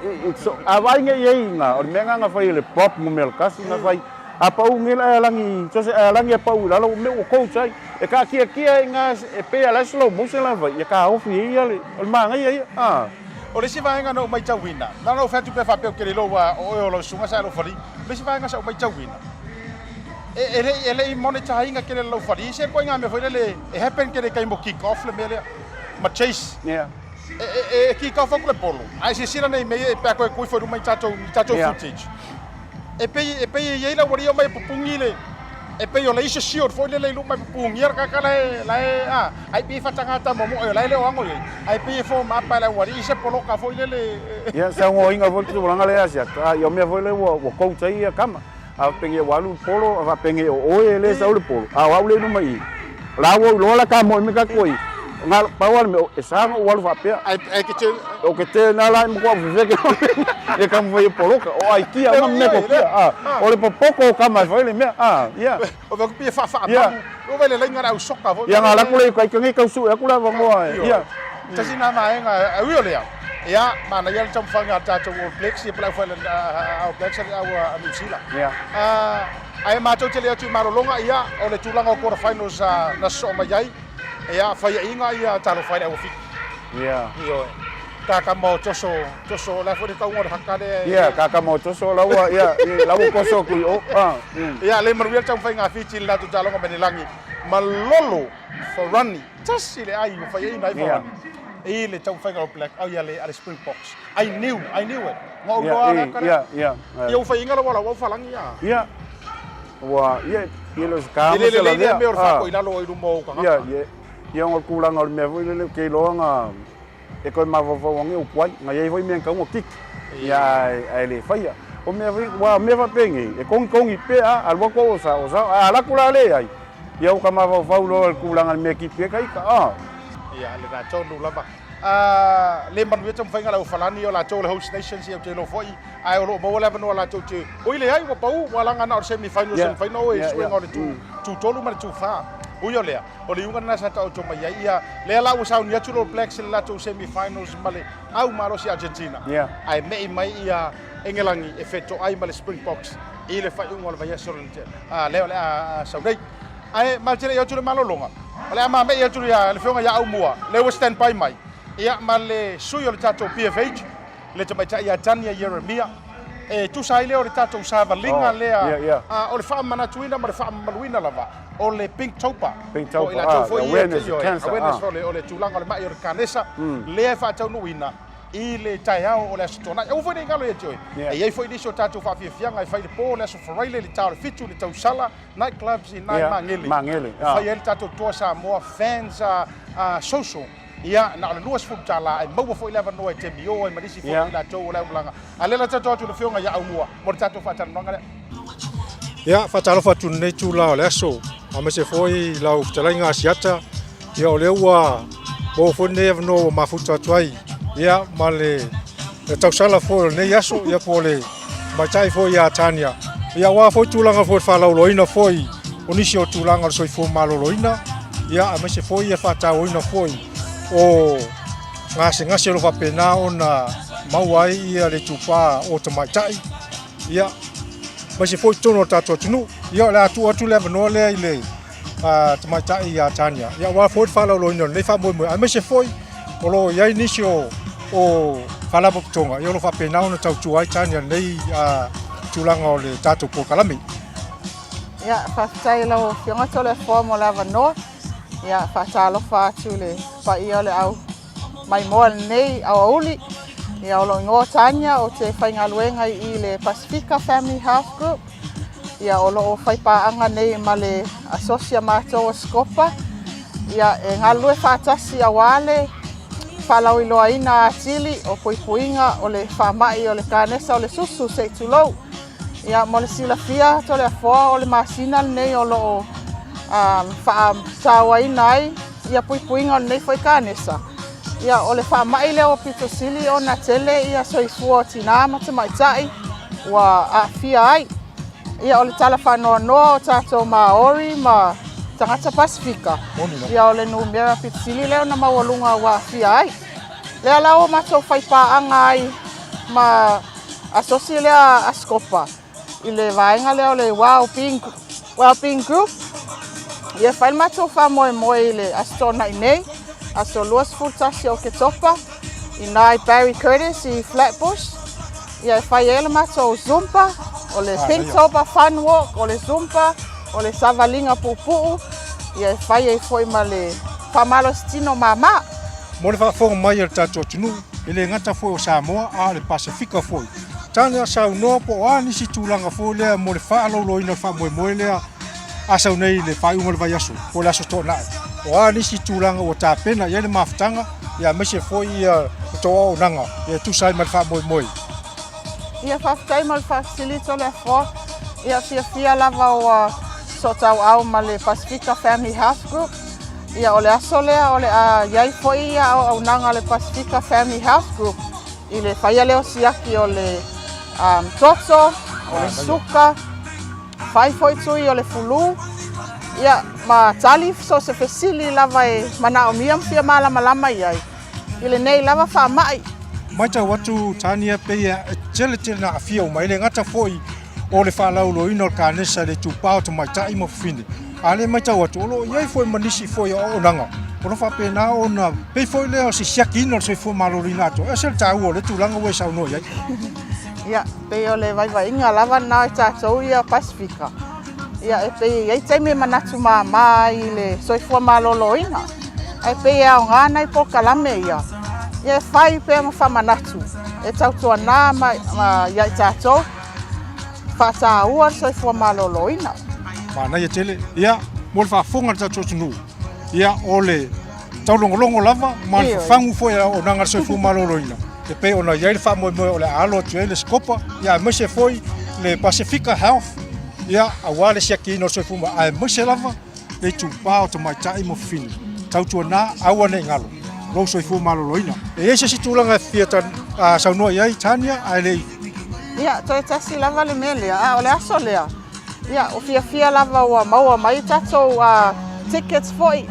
a vaai nei i ai ina, o le mea lena na fai e le prop numera tasi na fai, a pau nei le aealagi, so o se aealagi e pau i lalo, o mea ua coach ai. E taatiatia ai ina e pei lava o la e slow motion lava ia taofi ai ia le, o le manaia ia. O le isi vaega na ou matauina, na ona ou fai atu pea faapea ou te le iloa ua o oe o lau susuga sa e alofalia. O le isi vaega sa ou matauina, e le e le i monitor ina tele lau fali se ituaiga mea foi lele e happen tele i taimi o kick off le mea lea ma chase. Yeah. E, e kick off atu le polo ae silasila nei mea ia pe a toe tuu ifo i luma i tatou i tatou footage. E pei e pei e i ai le aualii e omai e pupugi le e pei o le isi shield foi lele i luma e pupugia le tagata la e la e a ai pei e faatagata momoe o la e le o ago i ai ae pei e form up e le aualii i se poloka foi lele. Ia, saunoaina foi le tulaga lea Asiata, ia o mea foi lea ua coach ai ia tama. A faapea ua alu le polo, a faapea o oe e le sau le polo, a o au lea i luma i i. O la ua ou iloa la ta moe me tatou i. Na pau lava le mea, e sa ona ou alu faapea. Ae ke te. O ke te na la e matua fefeke e ka mawhai e poloka. O aikia uma mea ko kia. O le popoto o kama e whai le mea. Ia. O vea kupi e wha wha mamu. O vea le lainga le au soka. Ia ngā laku le kai kangi kau su e aku la vangoa. Ia. Tasi nā maenga, au i o lea. Ia, manaia le taumafaiga a tatou All Blacks ia po o le All Blacks a New Zealand. Ia. Ae matou te le atu i malologa, ia, o le tulaga o quarter finals na sosoo mai ai, ia, faiaina ia talofa e le au Fiti. Ia. Ioe. Kakama o toso, toso, o le a foi le tauga o le haka lea. Ia, kakama o toso la ua, ia, la ua toso atu i o. Ah. Ia, le manuia le taumafaiga a Fiti i le latou taaloga mai le lagi. Malolo Farani, tasi le ai ua fai ai nai Farani i le taumafaiga o Black, oh ia le, a le Springboks. I knew, I knew it. Nga ou loa le haka lea. Ia, ia. Ia ua fai inga lau au Farani ia. Ia. Ua, ia, ia le ka E le lelei lea mea o le faapoi lalo i luma o ou tagata. Ia, ia. Ia, o le tulaga o le mea foi lele, ou te iloa na e toe mafaufau ane o tuai, na i ai foi mea e tatau ona kiki, ia ae le faia. O mea foi, aua o mea faapenei, e togitogi pea, alu atu au o sao, o sao, ae a alu atu la leai, ia ua ta mafaufau loa i le tulaga i le mea e kiki ai ta ita, a. Ia, lena tonu lava. A le manuia taumafaiga a le aufalani, o latou o le host nations, ia ou te iloa foi, ae o lo o maua le avanoa latou te, oi leai, ua pau, ua laga na o le semi final, semi final, e suega o le tu 3 ma le tu 4. Ui o lea, O le iuga lena sa taoto mai ai ia lea la ua sauni atu le All Blacks i le latou semi finals ma le au malosi Argentina. Ae me'i mai ia Engelangi e fetoai ma le Springboks i le faaiuga o le vaiaso lea o le a sau nei. Ae ma te le i atu le malologa, o le a mame'i atu le afioga ia Aumua, lea ua stand by mai ia ma le sui o le tatou PFH, le tamaitai ia Tania Ieremia, e tusa ai lea o le tatou savaliga oh, lea yeah, yeah. O le faamanatuina ma le faamamaluina lava o le Pinktober. Pinktober, ah, foi awareness of cancer. Awareness ah. o le tulaga o le mai o le kanesa, lea e faataunuuina i le taeao o le Aso Toonai. Aua foi ne i galo ia te oe. Yeah. E i ai foi nisi o tatou faafiafiaga e fai le po o le Aso Faraile, le ta o le 7, le tausala, night clubs i nai yeah. Magele. Magele. E fai ai le tatou Toa Samoa fans social. Ia, na o le $20 ae maua foi le avanoa e te mio ai ma nisi foi o i latou o le aumalaga. A lea la tatou atu i le Afioga ia Aumua mo le tatou faatalanoaga lea. Ia, faatalofa atu i lenei itula o le aso, aemaise foi lau fetalaiga Asiata, ia o lea ua maua foi lenei avanoa ua mafuta atu ai, ia, ma le tausala foi o lenei aso, ia po o le tamaitai foi ia Tania, ia aua foi tulaga foi o le faalauiloaina foi o nisi o tulaga o le soifua maloloina, ia aemaise foi le faatauaina foi o gasegase o lo o faapena ona maua ai ia le itupa o tamaitai, ia aemaise foi totonu o le tatou atunuu. Ia o le a tuu atu le avanoa lea i le tamaitai ia Tania, ia aua foi le faalauiloaina o lenei faamoemoe, aemaise foi o lo o i ai nisi o faalapotopotoga ia o lo o faapena ona tautua ai Tania i lenei tulaga o le tatou polokalame. Ia, faafetai i lau Afioga Toleafoa mo le avanoa. Ia, faatalofa atu i le paia o le au maimoa i lenei aoauli. Ia, o lou igoa o Tania, ou te faigaluega i i le Pasifika Family Health Group. Ia, o lo o faipaaga nei ma le asosi a matou o Scopa. Ia, e galulue faatasi aua le faalauiloaina atili o puipuiga o le faamai o le kanesa o le susu, se i tulou. Ia, mo le silafia Toleafoa, o le masina lenei o lo o um, faatauaina ai ia puipuiga o lenei foi kanesa. Ia, o le faamai lea ua pito sili ona tele ia soifua o tinā ma tamaitai ua aafia ai. Ia, o le tala faanoanoa o tatou Māori ma tagata Pasifika, ia o le numera pito sili lea ona maualuga ua aafia ai. Lea la ua matou faipaaga ai ma asosi lea a Scopa i le vaega lea o le Wellbeing, Wellbeing Group. Ia fai le matou faamoemoe i le Aso Toonai nei, aso 21 o Oketopa, i nā i Barry Curtis i Flatbush. Ia e fai ai le matou Zumba, o le Pinktober Fun Walk, o le Zumba, o le savaliga puupuu, ia e fai ai foi ma le faamalositino māmā. Mo le faafofoga mai a le tatou atunuu, e le gata foi o Samoa a o le Pasefika foi. Tane a saunoa po o a nisi tulaga foi lea mo le faalauiloaina o le faamoemoe lea a sau nei i le faaiuga o le vaiaso po o le Aso Toonai. O a nisi tulaga ua tapena i ai le mafutaga ia aemaise foi ia le tou auaunaga e tusa ai ma le faamoemoe. Ia faafetai mo le faafesili Toleafoa. Ia fiafia lava ua sootauau ma le Pasefika Family Health Group. Ia o le aso lea o le a i ai foi ia auaunaga a le Pasefika Family Health Group i le faia lea o siaki o le um, toto, o le suka, fai foi tui o le fulu, ia ma tali so se fesili lava e manaomia ma fia malamalama i ai i lenei lava faamai. Matau atu Tania pei e tele tele na aafia uma, e le gata foi o le faalauiloaina o le kanesa i le itupa o tamaitai ma fafine, a lea e matau atu o lo o i ai foi ma nisi foi o auaunaga O lo o faapena ona pei foi lea o se siakiina o le soifua maloloina atoa. E ese le taua o lea tulaga ua e saunoa i ai. Ia, pei o le vaivaiga lava lena o tatou ia Pasefika. Ia, e pei e i ai taimi e manatu mama ai i le soifua maloloina. Ae pei e aoga nai polokalame ia, ia e fai pea ma faamanatu e tautuana ma, ma ia i tatou faataua le soifua maloloina. Manaia tele. Ia, mo le faafofoga a le tatou atunuu, ia, o le taulogologo lava ma le fafagu foi o auaunaga a le soifua maloloina e pei ona i ai le faamoemoe o le a alo atu ai le Scopa, ia aemaise foi le Pasefika Health, ia, aua le siakiina o le soifua ma, aemaise lava le itupa o tamaitai ma fafine. Tautuana, aua ne i galo lou soifua maloloina. E i ai se isi tulaga e fia saunoa i ai Tania ae le i. Ia, toe tasi lava le mea lea, a o le aso lea, Ia, ua fiafia lava ua maua mai tatou tickets foi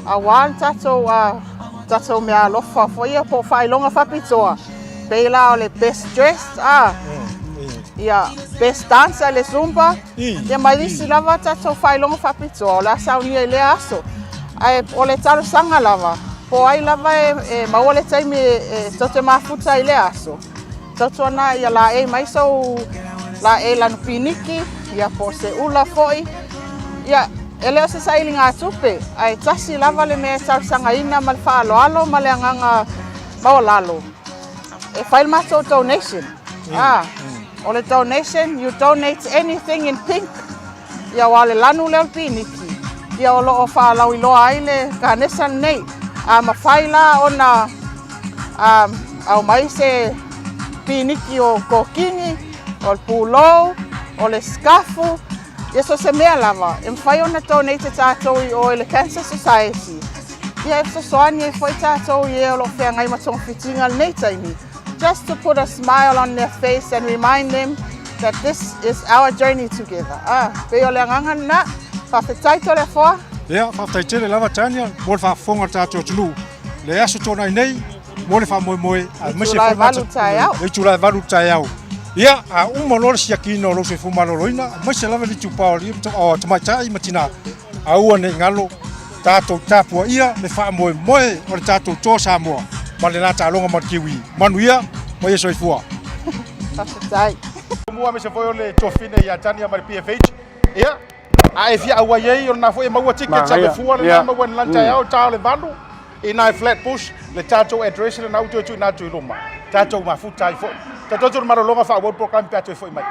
aua le tatou tatou meaalofa foi ia po o faailoga faapitoa. Pei la o le best dressed, a ia best dancer le Zumba, ia ma isi lava tatou faailoga faapitoa o le a saunia i lea aso. Ae o le talosaga lava, po o ai lava e maua le taimi e tou te mafuta ai i lea aso, Tautuana ia laei mai sou laei lanu piniki, ia po o se ula foi. Ia, e le o se sailigatupe, ae tasi lava le mea e talosagaina ma le faaaloalo ma le agaga maualalo, e fai le matou donation. Ah, o le donation, you donate anything in pink, ia aua o le lanu lea o le piniki, ia o lo o faalauiloa ai le kanesa lenei. A mafai la ona aumai se piniki o kokini, o le pulou, o le sikafu, ia so o se mea lava e mafai ona donate e tatou i o i le Cancer Society. Ia e fesoasoani ai foi tatou i e o lo o feagai ma togafitiga i lenei taimi. Just to put a smile on their face and remind them that this is our journey together. Ah, pei o le agaga lena. Faafetai Toleafoa. Ia, faafetai tele lava Tania mo le faafofoga a le tatou atunuu. Le aso tuanai nei mo le faamoemoe aemaise foi le taeao. Le itula e 8 i le taeao. Ia, a uma loa le siakiina o lou soifua maloloina, aemaise lava le itupa o tamaitai ma tina, aua ne i galo tatou tapuaia le faamoemoe o le tatou Toa Samoa ma le la taaloga ma le Kiwi. Manuia ma ia soifua. Faafetai. Muamua aemaise foi o le tuafafine ia Tania ma le PFH. Ia, a e fia auai ai, o lena foi e maua tickets a fua lena maua i le taeao, ta o le 8 i nai Flatbush, le tatou address lena ua toe tuuina atu i luma. Tatou mafuta ai foi. Tatou atu i le malologa faaauau le polokalame pe a toe foi mai.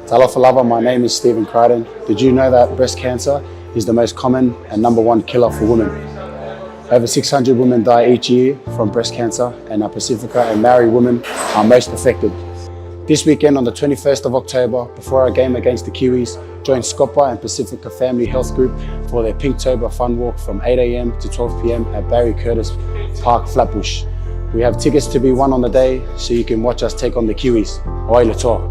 Talofa lava, my name is Stephen Crichton. Did you know that breast cancer is the most common and number one killer for women? Over 600 women die each year from breast cancer, and our Pacifica and Maori women are most affected. This weekend on the 21st of October, before our game against the Kiwis, join Scopa and Pacifica Family Health Group for their Pinktober Fun Walk from 8 a.m. to 12 p.m. at Barry Curtis Park, Flatbush. We have tickets to be won on the day, so you can watch us take on the Kiwis. Oi le toa.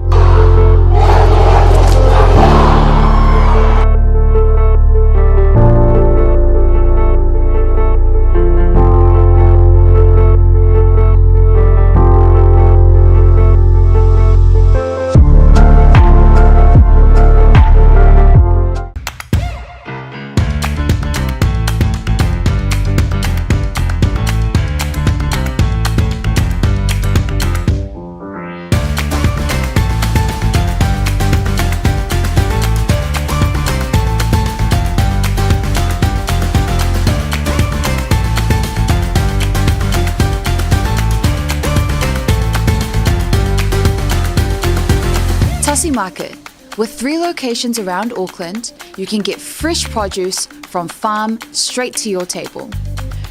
Tasi Market. With 3 locations around Auckland, you can get fresh produce from farm straight to your table.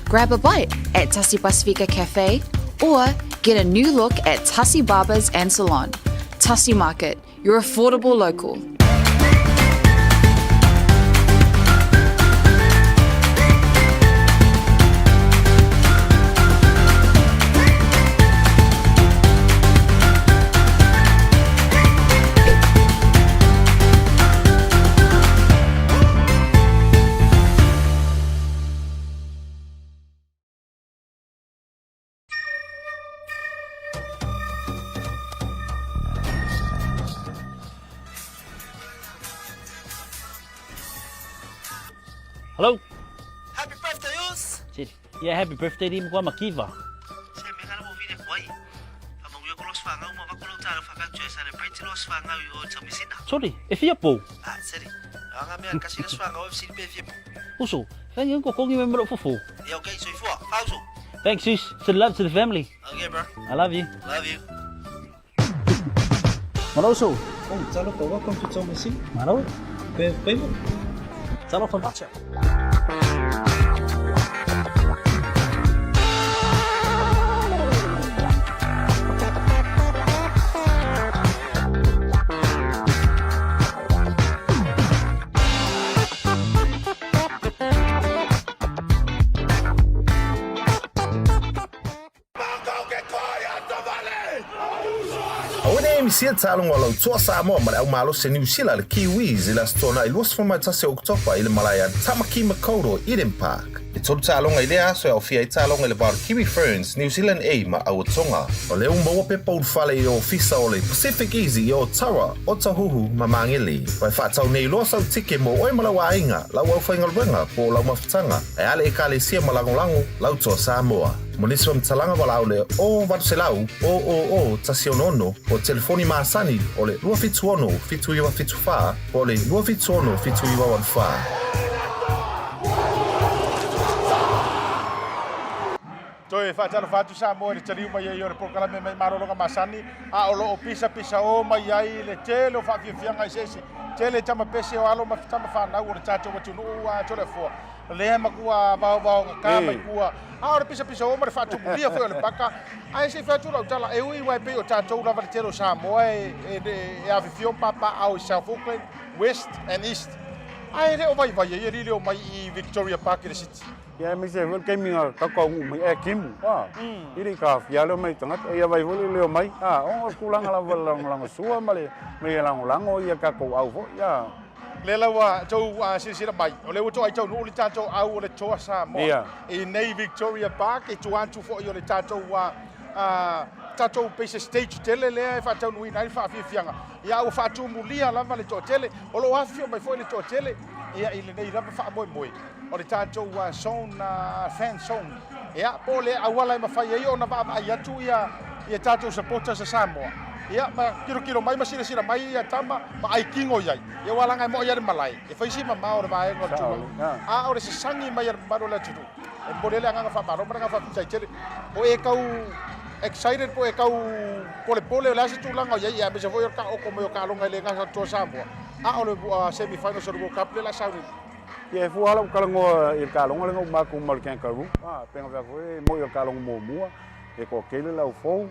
Grab a bite at Tasi Pasifika Cafe or get a new look at Tasi Barbers and Salon. Tasi Market, your affordable local. Hello? Happy birthday, Us! Said, yeah, happy birthday to kwa makiva. Se me ngala mo vile kwai. Fa manuia ko los whangau ma vako lau tālau whawhau e celebrate los whangau i o Taumisina. Sorry, e fia pou. Ah, seri. Anga mea kasi las whangau e sili pe fia pou. Uso, thank you ko kongi me mero fufu. Yeah, okay, soifua. Fauso. Thanks, sis. Send love to the family. Okay, bro. I love you. Love you. Malo uso. Oh, talofa, welcome to Taumeasina. Malo. Pe pemo. Talofa macha. Aua ne misia taaloga o lau Toa Samoa ma le aumalosi a Niu Sila le Kiwis i le Aso Toonai 21 o Oketopa i le malae a Tamaki Makaurau Eden Park. E tolu taaloga i lea aso e aofia ai taaloga i le va o le Kiwi Ferns, New Zealand A ma Aua Tonga. O lea ua maua pepa ulufale i ofisa o le Pacific Easy i Otawa, Otahuhu ma Magele. Ua e faatau nei loa sau tike mo oe ma lau aiga, lau aufaigaluega po o lau mafutaga, ae a le Ekalesia ma lagolago lau Toa Samoa. Mo nisi faamatalaga valaau le 0800 000 166 po o telefoni masani o le 276 7974 po o le 276 7984. Toe faatalofa atu Samoa i le taliu mai ai o le polokalame mai malologa masani, a o lo o pisapisao mai ai le tele o faafiafiaga eseese, tele tama pese o alo ma tama fanau o le tatou atunuu a Toleafoa. Lea e matua vaovaogata mai tua, a o le pisapisao ma le faatumulia foi o le paka. Ae se i fai atu lau tala, e ui uae pei o tatou lava le tele o Samoa e afifio ma papaaao i South Auckland, West and East, ae le o vaivai ai e lilio mai i Victoria Park i le City. Ia aemaise ai foi le taimi na tautaunuu mai ai timu, a, i le i taofia lea mai tagata, ia vai foi le leo mai, a, ona o le tulaga lava o le lagolagosua ma le mea e lagolago ia tatou au foi, a. Lea la ua outou silasila mai, o lea ua toai taunuu le tatou au o le Toa Samoa i nei Victoria Park, i tua atu foi o le tatou tatou pei se stage tele lea e faataunuuina ai le faafiafiaga. Ia, ua faatumulia lava le toatele, o lo o afifio mai foi le toatele ia i lenei lava faamoemoe o le tatou zone, fan zone. Ia, po o le auala e mafai ai ona vaavaai atu ia ia tatou supporters a Samoa. Ia, ma tilotilo mai ma silasila mai ia tama ma aikino i ai. Ia, ua laga e moa ia le malae, e fai si mamao o le vaega o le tulaga. A o le sasagi mai a le mamalu o le atunuu, e momoli ai le agaga faamalo ma le agaga faafetai tele. O e tau excited po o e tau polepole o le a se tulaga o i ai, ia aemaise foi o le taoto mai o taaloga e le gata atu a Samoa, a o le semi-finals o le World Cup lea o le a sau nei. Ia e fua lava ou talanoa i le taaloga lea na uma atu ma le Kangaroo, a, pe na fai atu foi e moi o le taaloga muamua, e toatele le au fou,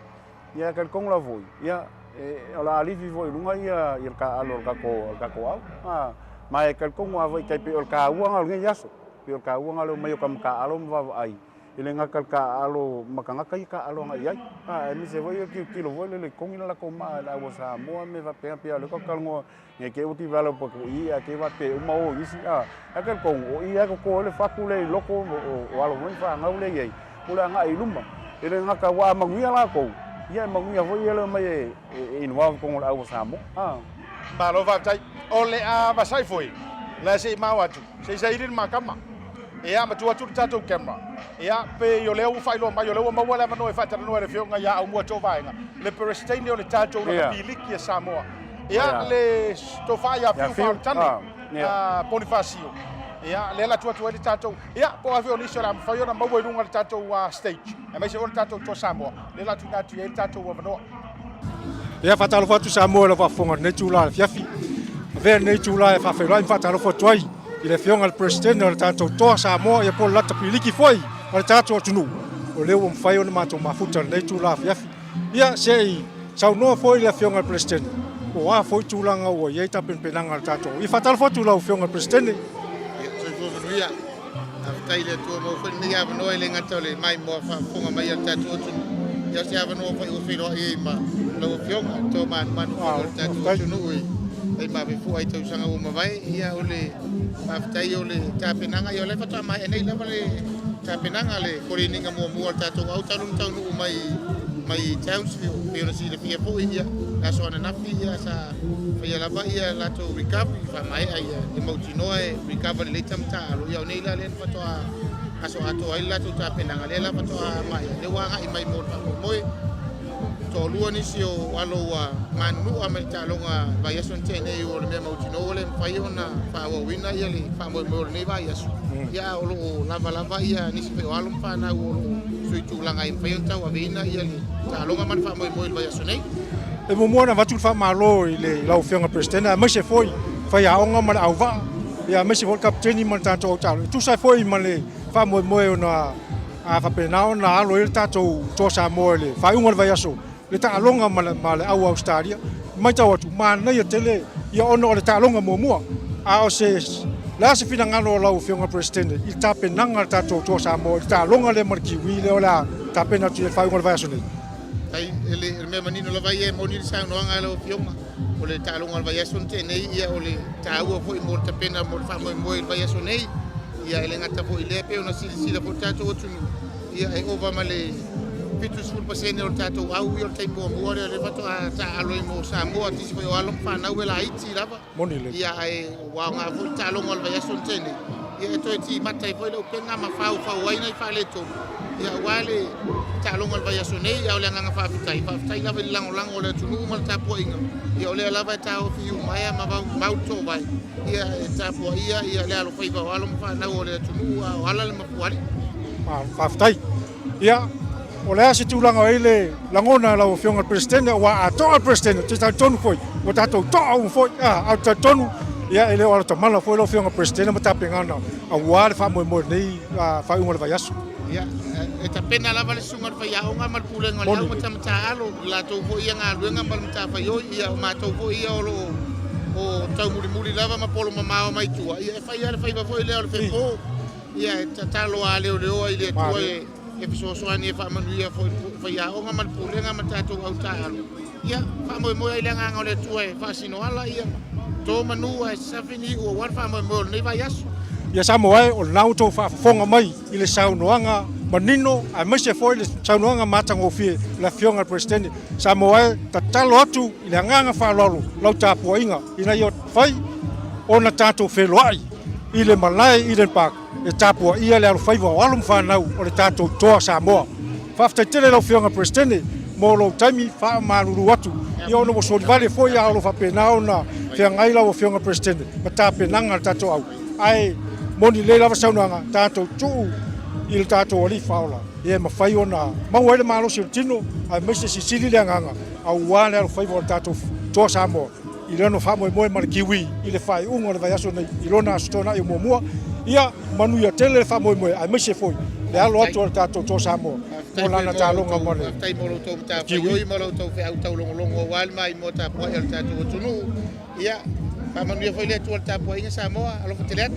ia e talitonu lava foi, ia e, o le a alifi foi i luga ia, ia le taaalo a le tatou, a le tatou au. A, ma e talitonu lava i tai pei o le taua na o lenei aso, pei o le taua na o le omai o tama taaalo ma vaavaai E le gata i le taaalo ma tagata ia taaalo agai i ai, a aemaise foi o tilotilo foi lele i togi le latou maa i le au a Samoa ma mea faapena pei lava o lea tatou te talanoa nei te i ua develop atu i i ae te i faapea uma o i isi a. Ae talitonu o i lava e toto ai le fatu lea i loko o alo foi ma fanau lea e i ai mo le agai i luma. E le gata ua a manuia latou, ia e manuia foi ia le omai e involve i totonu o le au a Samoa a. Malo faafetai. O le a vasai foi, la se i mao atu, se i saili le makama. Ia, ma tuu atu le tatou camera. Ia, pei o lea ua faailoa mai, o lea ua maua le avanoa e faatalanoa e le Afioga ia Aumua Tovaega, le Peresetene o le tatou Lakapi Liki a Samoa. Ia, le tofa ia Fiu Faaolotane, Ponifasio. Ia, lea la tuu atu ai le tatou, ia, po o a foi o nisi o le a mafai ona maua i luga o le tatou stage, aemaise foi o le tatou Toa Samoa, lea la tuuina atu i ai le tatou avanoa. Ia, faatalofa atu Samoa i lau faafofoga i lenei itula afiafi. Avea lenei itula e faafeiloai ma faatalofa atu ai i le Afioga i le Peresetene o le tatou Toa Samoa, ia po o le lata piliki foi a le tatou atunuu, o lea ua mafai ona matou mafuta i lenei itula afiafi. Ia, se i saunoa foi le Afioga i le Peresetene, po o a foi tulaga ua i ai tapenapenaga a le tatou. Ia, faatalofa atu i lau Afioga i le Peresetene. Ia, soifua manuia. Faafetai i le Atua maua foi lenei avanoa e le gata o le maimoa faafofoga mai a le tatou atunuu, ia o se avanoa foi ua feiloai ai ma lau Afioga, le toa manumanu foi o le tatou atunuu i taimi fua i tausaga ua mavae. Ia o le faafetai o le tapenaga, ia o lea faatoa maea nei lava le tapenaga, le koleniga muamua o le tatou au talu ona taunuu mai mai Townsville. E pei ona silafia foi ia le aso ananafi ia sa faia lava ia latou recovery faamaea ia le mautinoa e recover lelei tama taaalo. Ia o nei la lea na faatoa aso atoa ai le latou tapenaga lea la faatoa maea lea ua agai mai mo le faamoemoe. Toalua nisi o alo ua manunua mai le taaloga vaiaso na tea nei o le mea mautinoa ua le mafai ona faaauauina ia le faamoemoe o lenei vaiaso. Ia a o lo o lava lava ia nisi foi o alo ma fanau o lo o suitulaga e mafai ona tauaveina ia le taaloga ma le faamoemoe i le vaiaso nei. E muamua ona avatu le faamalo i le lau Afioga i le Peresetene aemaise foi faiaoga ma le auvaa, ia aemaise foi le Kapeteni ma le tatou autaalo e tusa ai foi ma le faamoemoe ona a faapena ona alo ai le tatou Toa Samoa i le faaiuga o le vaiaso le taaloga ma le, ma le au Ausetalia. Matau atu, manaia tele ia ona o le taaloga muamua. A o se, le a se finagalo o lau Afioga Peresetene i le tapenaga a le tatou Toa Samoa i le taaloga lea ma le Kiwi lea o le a tapena atu i le faaiuga o le vaiaso nei? Tai, e le, le mea manino lava ia e moni le saunoaga a lau Afioga, o le taaloga o le vaiaso na tea nei, ia o le taua foi mo le tapena mo le faamoemoe i le vaiaso nei. Ia e le gata foi i lea, pei ona silasila foi le tatou atunuu, ia e ova ma le 70% o le tatou au ia o le taimi muamua lea o lea faatoa taaalo ai mo Samoa, nisi foi o alo ma fanau e laiti lava. Moni lelei. Ia ae ua aoga foi le taaloga o le vaiaso na tea nei, ia e toe timata ai foi le upega ma faufau ai nai faaletonu, ia aua le taaloga o le vaiaso nei. A o le agaga faafetai, faafetai lava i le lagolago o le atunuu ma le tapuaiga, ia o lea lava e taofi iumaea ma mau le toovae, ia e tapuaia ia le alofaiva o alo ma fanau o le atunuu a o ala le mafuaalii. Faafetai. Ia, o le a se tulaga o i ai le lagona a lau Afioga i le Peresetene, aua a toa le Peresetene, ou te talitonu foi, ua tatou toa uma foi, a, ae ou te talitonu, ia, e le o alatamala foi lau Afioga i le Peresetene ma tapenana aua le faamoemoe i lenei faaiuga o le vaiaso. Ia, e tapena lava le susuga i le faiaoga ma le pulega o le au matamatāalo, i latou foi ia galuega ma le matafaioi, ia o matou foi ia o lo o taumulimuli lava ma polo mamao mai tua, ia e fai lava le faiva foi lea o le fepo. Ia, e tatalo a leoleoa i le Atua e fesoasoani e faamanuia foi i le faiaoga ma le pulega ma tatou au taaalo. Ia, faamoemoe ai le agaga o le Atua e faasino ala, ia, to manu ae safi ni iu aua le faamoemoe o lenei vaiaso. Ia Samoa e, o lena ua outou faafofoga mai i le saunoaga manino aemaise foi le saunoaga matagofie a le Afioga i le Peresetene. Samoa e, tatalo atu i le agaga faaaloalo lau tapuaiga ina ia mafai ona tatou feiloai i le malae i Eden Park e tapuaia le alofaiva o alo ma fanau o le tatou toa Samoa. Faafetai tele lau Afioga Peresetene mo lou taimi faamalulu atu ia ona ua solivale foi a o lo faapena ona feagai lau Afioga Peresetene ma tapenaga a le tatou au ae moni lelei lava saunoaga tatou tuu i le tatou Alii Faaola ia e mafai ona maua ai le malosi o le tino aemaise sisili le agaga aua le alofaiva o le tatou toa Samoa i lona faamoemoe ma le Kiwi i le faaiuga o le vaiaso nei i lona Aso Toonai muamua. Ia manuia tele le faamoemoe aemaise foi le alo atu o le tatou Toa Samoa mo lana taaloga ma le Faafetai mo lo outou matafaioi ma lo outou feau taulogologo aua le maimoa tapuai a le tatou atunuu. Ia, faamanuia foi le Atua i le tapuaiga Samoa. Alofa tele atu.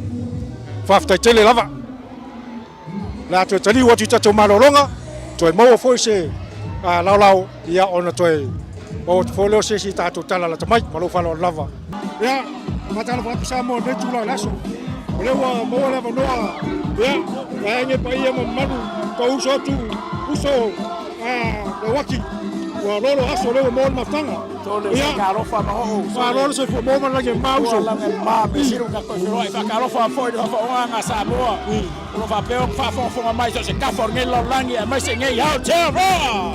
Faafetai tele lava. O le a toe taliu atu i tatou malologa, toe maua foi se laolao, ia ona toe maua atu foi lea o se isi tatou tala lata mai ma lou faaaloalo lava. Ia, faatalofa atu Samoa i lenei itula o le aso. O lea ua maua le avanoa, ia, vaega e paia ma mamalu, tou uso atu, uso Lauaki, ua lolo aso o lea ua maua le mafutaga. Ia, malo le soifua maua ma le lagi e mama uso. Lagi e mama, mea ka toe feloai. Faatalofa foi i le faafoogaga a Samoa o lo o faapea ona faafogafoga mai so o se tafa o lenei lalolagi aemaise nei Aotearoa.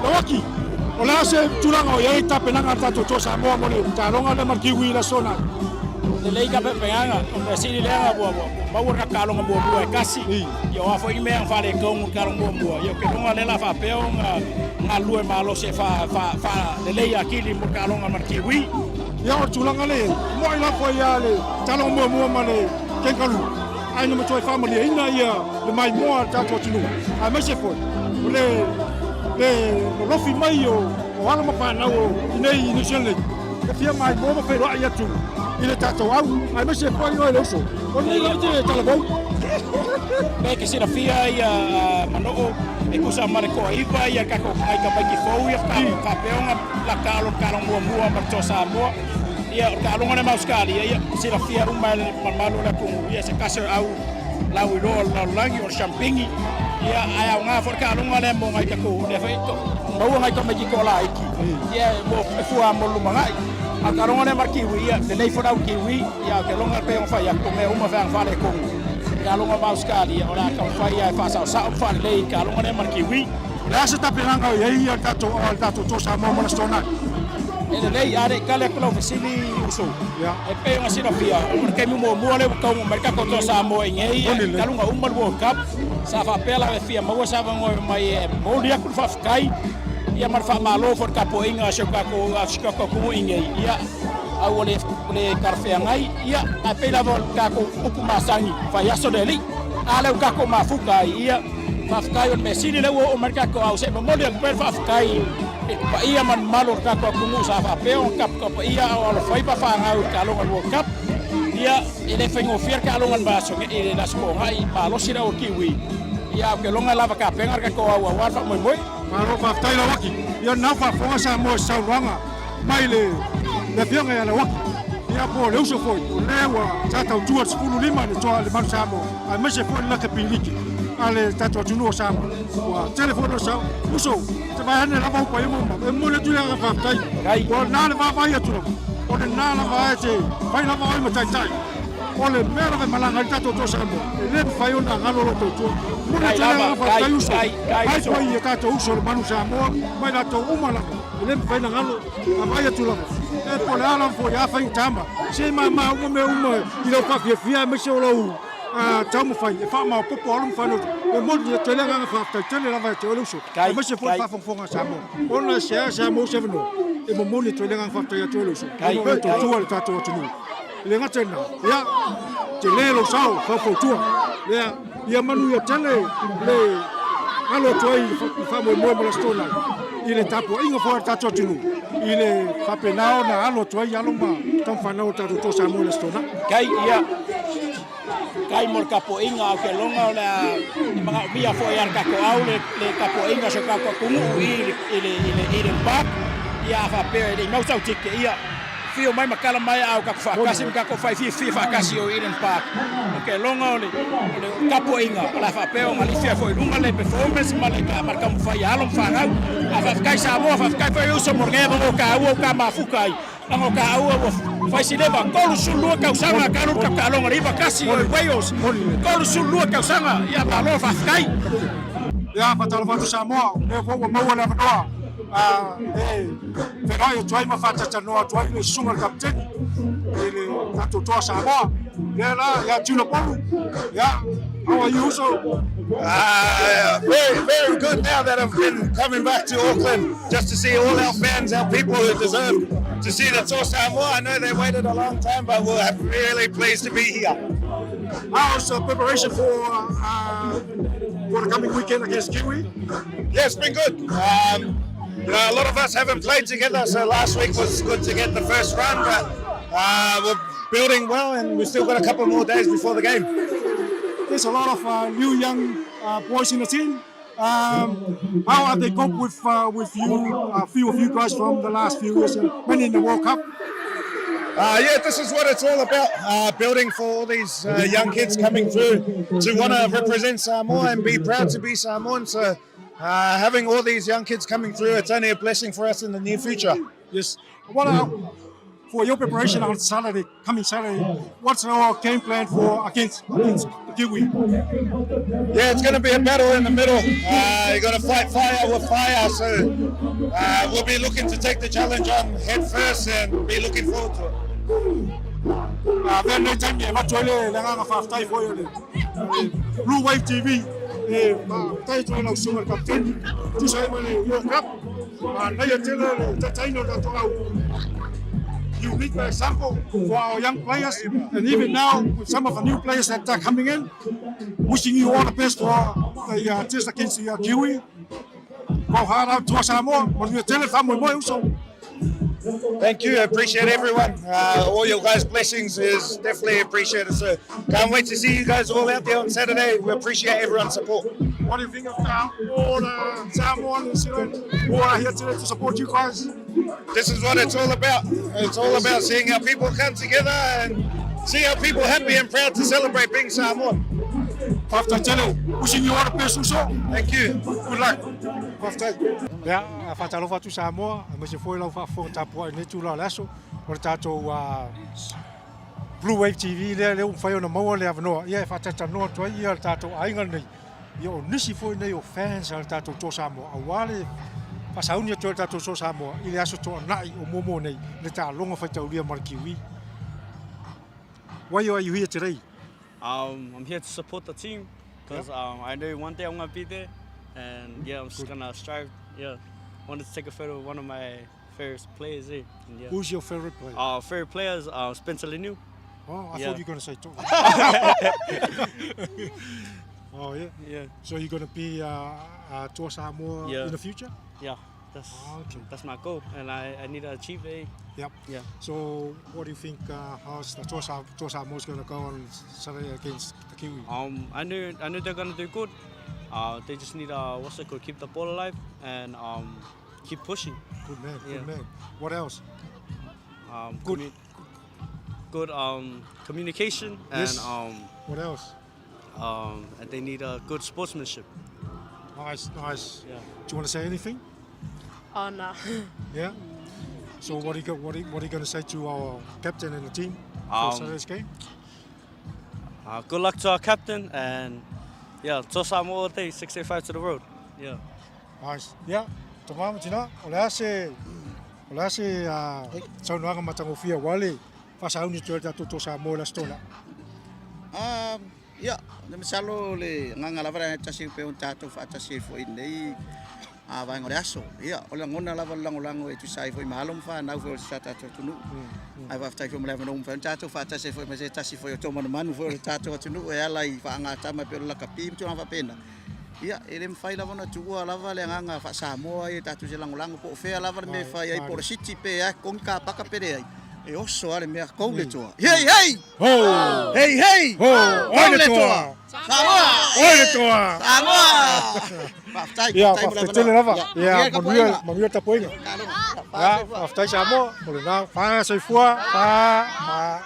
Lauaki, o le a se tulaga o i ai tapenaga a le tatou Toa Samoa mo le taaloga lea ma le Kiwi i le aso Toonai? Lelei tapenapenaga, o le mea sili lea ua maua le taaloga muamua e tasi. Ia o a foi ni mea na faaletonu i le taaloga muamua, ia ou te iloa lea o le a faapea ona galulue malosi e faalelei atili mo le taaloga ma le Kiwi. Ia o le tulaga lea e mo'i lava ia le taaloga muamua ma le Kangaroo, ae na matuai faamalieina ia le maimoa a le tatou atunuu, aemaise foi o le le lolofi mai o alo ma fanau o inei i New Zealand nei e fia maimoa ma feiloai atu i le tatou au, aemaise foi oe le uso, o lenei lava te talavou. Pe ke silafia ia Manoo e tusa ma le toaiva ia tatou nai tamaiti fou ia faapea ona lata alo le taaloga muamua ma le Toa Samoa. Ia o le taaloga lea ma Ausetalia ia silafia uma e le mamalu o le atunuu ia se tasi o au lauiloa o le lalolagi o le champigny. Ia, ae aoga foi le taaloga lea mo nai tatou, lea foi maua nai tamaiti toalaiti, ia, mo e fua mo le lumanai. A o le taaloga lea ma le Kiwi, ia, lelei foi le au Kiwi, ia, ou te iloa pei ona fai atu, o mea uma feaga faaletonu, i taaloga ma Ausetalia, o le a taumafai lava e faasaosao ma faalelei i le taaloga lea ma le Kiwi. O le a se tapenaga o i ai le tatou le tatou Toa Samoa mo le Aso Toonai? E lelei, a le i tali atu lau fesili uso, e pei ona silafia, o le taimi muamua lea ua taunuu mai le tatou Toa Samoa i inei, talu ona uma le World Cup, sa faapea la e fia maua se avanoa mai e momoli atu le faafetai ia ma le faamalo foi i le tapuaiga a si o tatou a si o tatou atunuu i inei, ia, a ua le le talafeagai, ia, ae pei lava o le tatou upu masani, faiaso le alii. A lea ua tatou mafuta ai, ia, faafetai o le mea sili lea ua oo mai le tatou au, se i momoli atu pea le faafetai i le paia ma le mamalu o le tatou atunuu sa faapea ona taputapaia a o alofaiva fanau i le taaloga World Cup. Ia, e le faigofie le taaloga i le aso i le Aso Toonai, malosi le au Kiwi. Ia, ae ou te iloa e lava tapena le tatou au aua le faamoemoe. Malo faafetai Lauaki. Ia na faafofoga Samoa i se saunoaga mai le le afioga ia Lauaki. Ia po o le uso foi o lea ua sa tautua le 15 le toa le Manu Samoa aemaise foi le lakapi liki a le tatou atunuu o Samoa. Ua tele foi lou sao. Uso, te vaai ane lava upa i mo e momoli atu le agaga faafetai. Ua na le vaavaai atu lava. O lena lava e te fai lava oe ma taitai. O le mea lava e malaga ai le tatou toa Samoa, e le mafai ona galo lo tautua. Momoli atu le agaga faafetai uso. Ai foi i tatou uso le Manu Samoa ma i latou uma lava. E le mafai ona galo, vaavaai atu lava. E po o le a lava foi, afai o tama, se mama uma mea uma i lau faafiafia aemaise o lau taumafai e faamaopoopo alo ma fanau. E momoli atu ai le agaga faafetai tele lava ia te oe le uso, aemaise foi le faafogafoga a Samoa. Ona e seasea maua se avanoa e momoli atu ai le agaga faafetai ia te oe le uso, ona o le tautua i le tatou atunuu. E le gata i lena, ia, tele lou sao faufautua, lea, ia manuia tele le alo atu ai i le faamoemoe mo le Aso Toonai, i le tapuaiga foi a le tatou atunuu, i le faapena ona alo atu ai alo ma tamafanau o le tatou Toa Samoa i le Aso Toonai. Kai, ia, kai mo le tapuaiga, ae ou te iloa o le a manaomia foi e le tatou au le tapuaiga a si o tatou atunuu i le Eden Park, ia a faapea e le i mau sau ticket, ia, Afio mai ma tala mai a o tatou faatasi ma tatou fai fiafia faatasi o Eden Park. Ou te iloga o le tapuaiga o le a faapea ona lifi ai foi i luga le performance ma le taumafai a alo ma fanau. Ae faafetai Samoa, faafetai foi uso mo lenei avanoa taua ua ta mafuta ai. Leaga o taua ua fai si leva 32 tausaga talu le taaloga i le 91 i Wales. 32 tausaga, ia malo faafetai. Ia, faatalofa atu Samoa, o lea foi ua maua le avanoa e feiloai atu ai ma faatalatalanoa atu ai le susuga i le Kapeteni i le tatou Toa Samoa. Lea la ia Tino Polu, yeah, how are you uso? Very, very good now that I've been coming back to Auckland just to see all our fans, our people who deserve to see the Toa Samoa. I know they waited a long time, but we're really pleased to be here. How's the preparation for the coming weekend against Kiwi? Yeah, it's been good. A lot of us haven't played together, so last week was good to get the first run, but we're building well and we've still got a couple more days before the game. There's a lot of new young boys in the team. How are they cope with you, a few of you guys from the last few years, and many in the World Cup? Yeah, this is what it's all about, building for all these young kids coming through to want to represent Samoa and be proud to be Samoan. So having all these young kids coming through, it's only a blessing for us in the near future. Yes. What are, for your preparation on Saturday, coming Saturday, what's our game plan for against the Kiwi? Yeah, it's going to be a battle in the middle. You're going to fight fire with fire, so we'll be looking to take the challenge on head first and be looking forward to it. Avea lenei taimi e avatu ai le agaga faafetai foi o le Blue Wave TV e faafetai atu ai lau susuga i le kapiteni tusa ai ma le World Cup. Manaia tele le taitaiina o le tatou au. You lead by example for our young players, and even now with some of the new players that are coming in, wishing you all the best for the test against the Kiwi. Go hard out Toa Samoa, manuia tele faamoemoe uso. Thank you. I appreciate everyone. All your guys' blessings is definitely appreciated. So can't wait to see you guys all out there on Saturday. We appreciate everyone's support. What do you think of all the Samoan New Zealand who are here today to support you guys? This is what it's all about. It's all about seeing our people come together and see our people happy and proud to celebrate being Samoan. Faafetai tele. Wishing you all the best uso. Thank you. Good luck. Faafetai. Ia, faatalofa atu Samoa, aemaise foi lau faafofoga tapuai i lenei itula o le aso, o le tatou Blue Wave TV lea, lea ua mafai ona maua le avanoa, ia e faatalatalanoa atu ai ia le tatou aiga lenei, ia o nisi foi nei o fans a le tatou Toa Samoa, aua le faasauni atu ai le tatou Toa Samoa i le aso Toonai o muamua nei, le taaloga faitaulia ma le Kiwi. Why are you here today? Um, I'm here to support the team because yep. I know one day I'm gonna be there, and yeah, I'm just gonna strive. Yeah, wanted to take a photo of one of my favorite players. Eh? And, yeah. Who's your favorite player? Favorite players, Spencer Leniu. Oh, I yeah. thought you were going to say Tonga. oh yeah. Yeah. So you're going to be Toa Samoa yeah. in the future? Yeah. That's ah, okay. that's my goal, and I, I need to achieve it. Yep. Yeah. So what do you think? How's the Toa Samoa is going to go on Saturday against the Kiwi? I knew I knew they're going to do good. They just need what's it called? Keep the ball alive and keep pushing. Good man. Good yeah. man. What else? Good. Good communication and yes. what else? And they need a good sportsmanship. Nice, nice. Yeah. Do you want to say anything? Oh no. Yeah. So what are you what are you, what are you going to say to our captain and the team for Saturday's game? Good luck to our captain and yeah, Toa Samoa all day, 685 to the road. Yeah. Nice. Yeah. Tama ma tina, o le a se o le a se saunoaga matagofie aua le faasauni atu ai le tatou Toa Samoa i le Aso Toonai. Ia, masalo le agaga lava lea e tasi pei ona tatou faatasi ai foi i lenei vaega o le aso. Ia, o le lagona lava o le lagolago e tusa ai foi ma alo ma fanau foi o si o tatou atunuu. Ae faafetai foi mo le avanoa ua mafai ona tatou faatasi ai foi ma se tasi foi o taumanomanu foi o le tatou atunuu e ala i faagatama e pei o le lakapi ma tulaga faapena. Ia, e le mafai lava ona tuua lava le agaga faa-Samoa ia tatou te lagolago po o fea lava le mea e fai ai, po o le City pe a, togi kapaka pe leai, e oso lava le mea, go le toa. Hei, hei! Ho! Hei, hei! Ho! Go le toa! Samoa! Oi le toa! Samoa! Faafetai, Ia, faafetai mo le faafetai tele avanoa. lava. Ia, Ia, manuia le tapuaiga. manuia, manuia le tapuaiga. Ia, faafetai Samoa, o lena, fa soifua, fa, fa.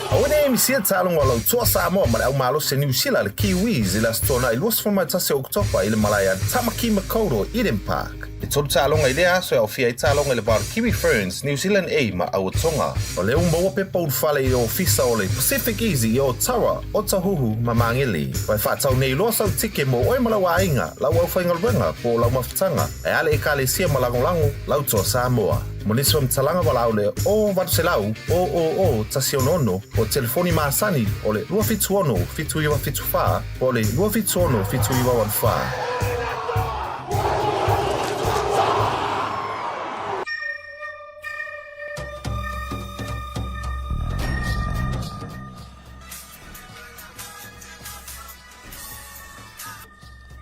Aua ne i misia taaloga o lau Toa Samoa ma le au malosi a Niu Sila le Kiwis i le Aso Toonai 21 o Oketopa i le malae a Tamaki Makaurau Eden Park. E tolu taaloga i lea aso e aofia ai taaloga i le va o le Kiwi Ferns, New Zealand A ma Auatonga. O lea ua maua pepa ulufale i ofisa o le Pacific Easy i Otawa, Otahuhu ma Magele. Ua e faatau nei loa sau tike mo oe ma lau aiga, lau aufaigaluega po o lau mafutaga, ae a le Ekalesia ma lagolago lau Toa Samoa. Mo nisi faamatalaga valaau le 0800 000 166 po o telefoni masani o le 276 7974 po o le 276 7984.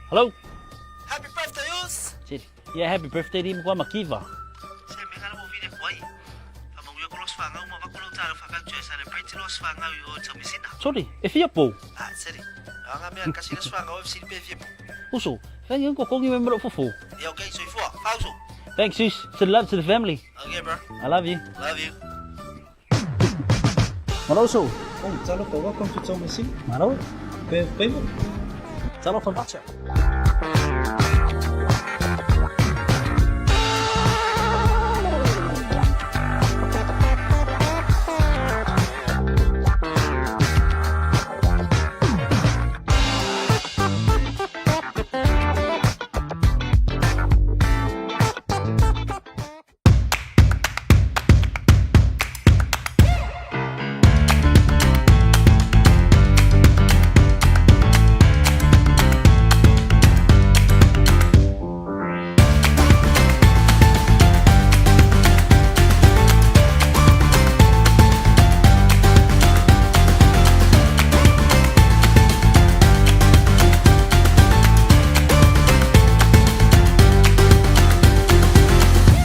Hello. Happy birthday, us! Yeah, happy birthday di mo makiva. Se me kana mo vile kwai. Fa mangu ko los fanga uma va ko lo talo fa ka celebrate los fanga i o tamisina. Sorry, e fia pou. Ah, seri. Anga mea kasi los fanga o FC pe fia pou. Uso, thank you ko kongi me mero fufu. Yeah, okay, so ifua. Fauso. Thanks, sis. Send love to the family. Okay, bro. I love you. Love you. Malo uso. Oh, talofa, welcome to Taumeasina. Malo. Pe pemo. Talofa macha.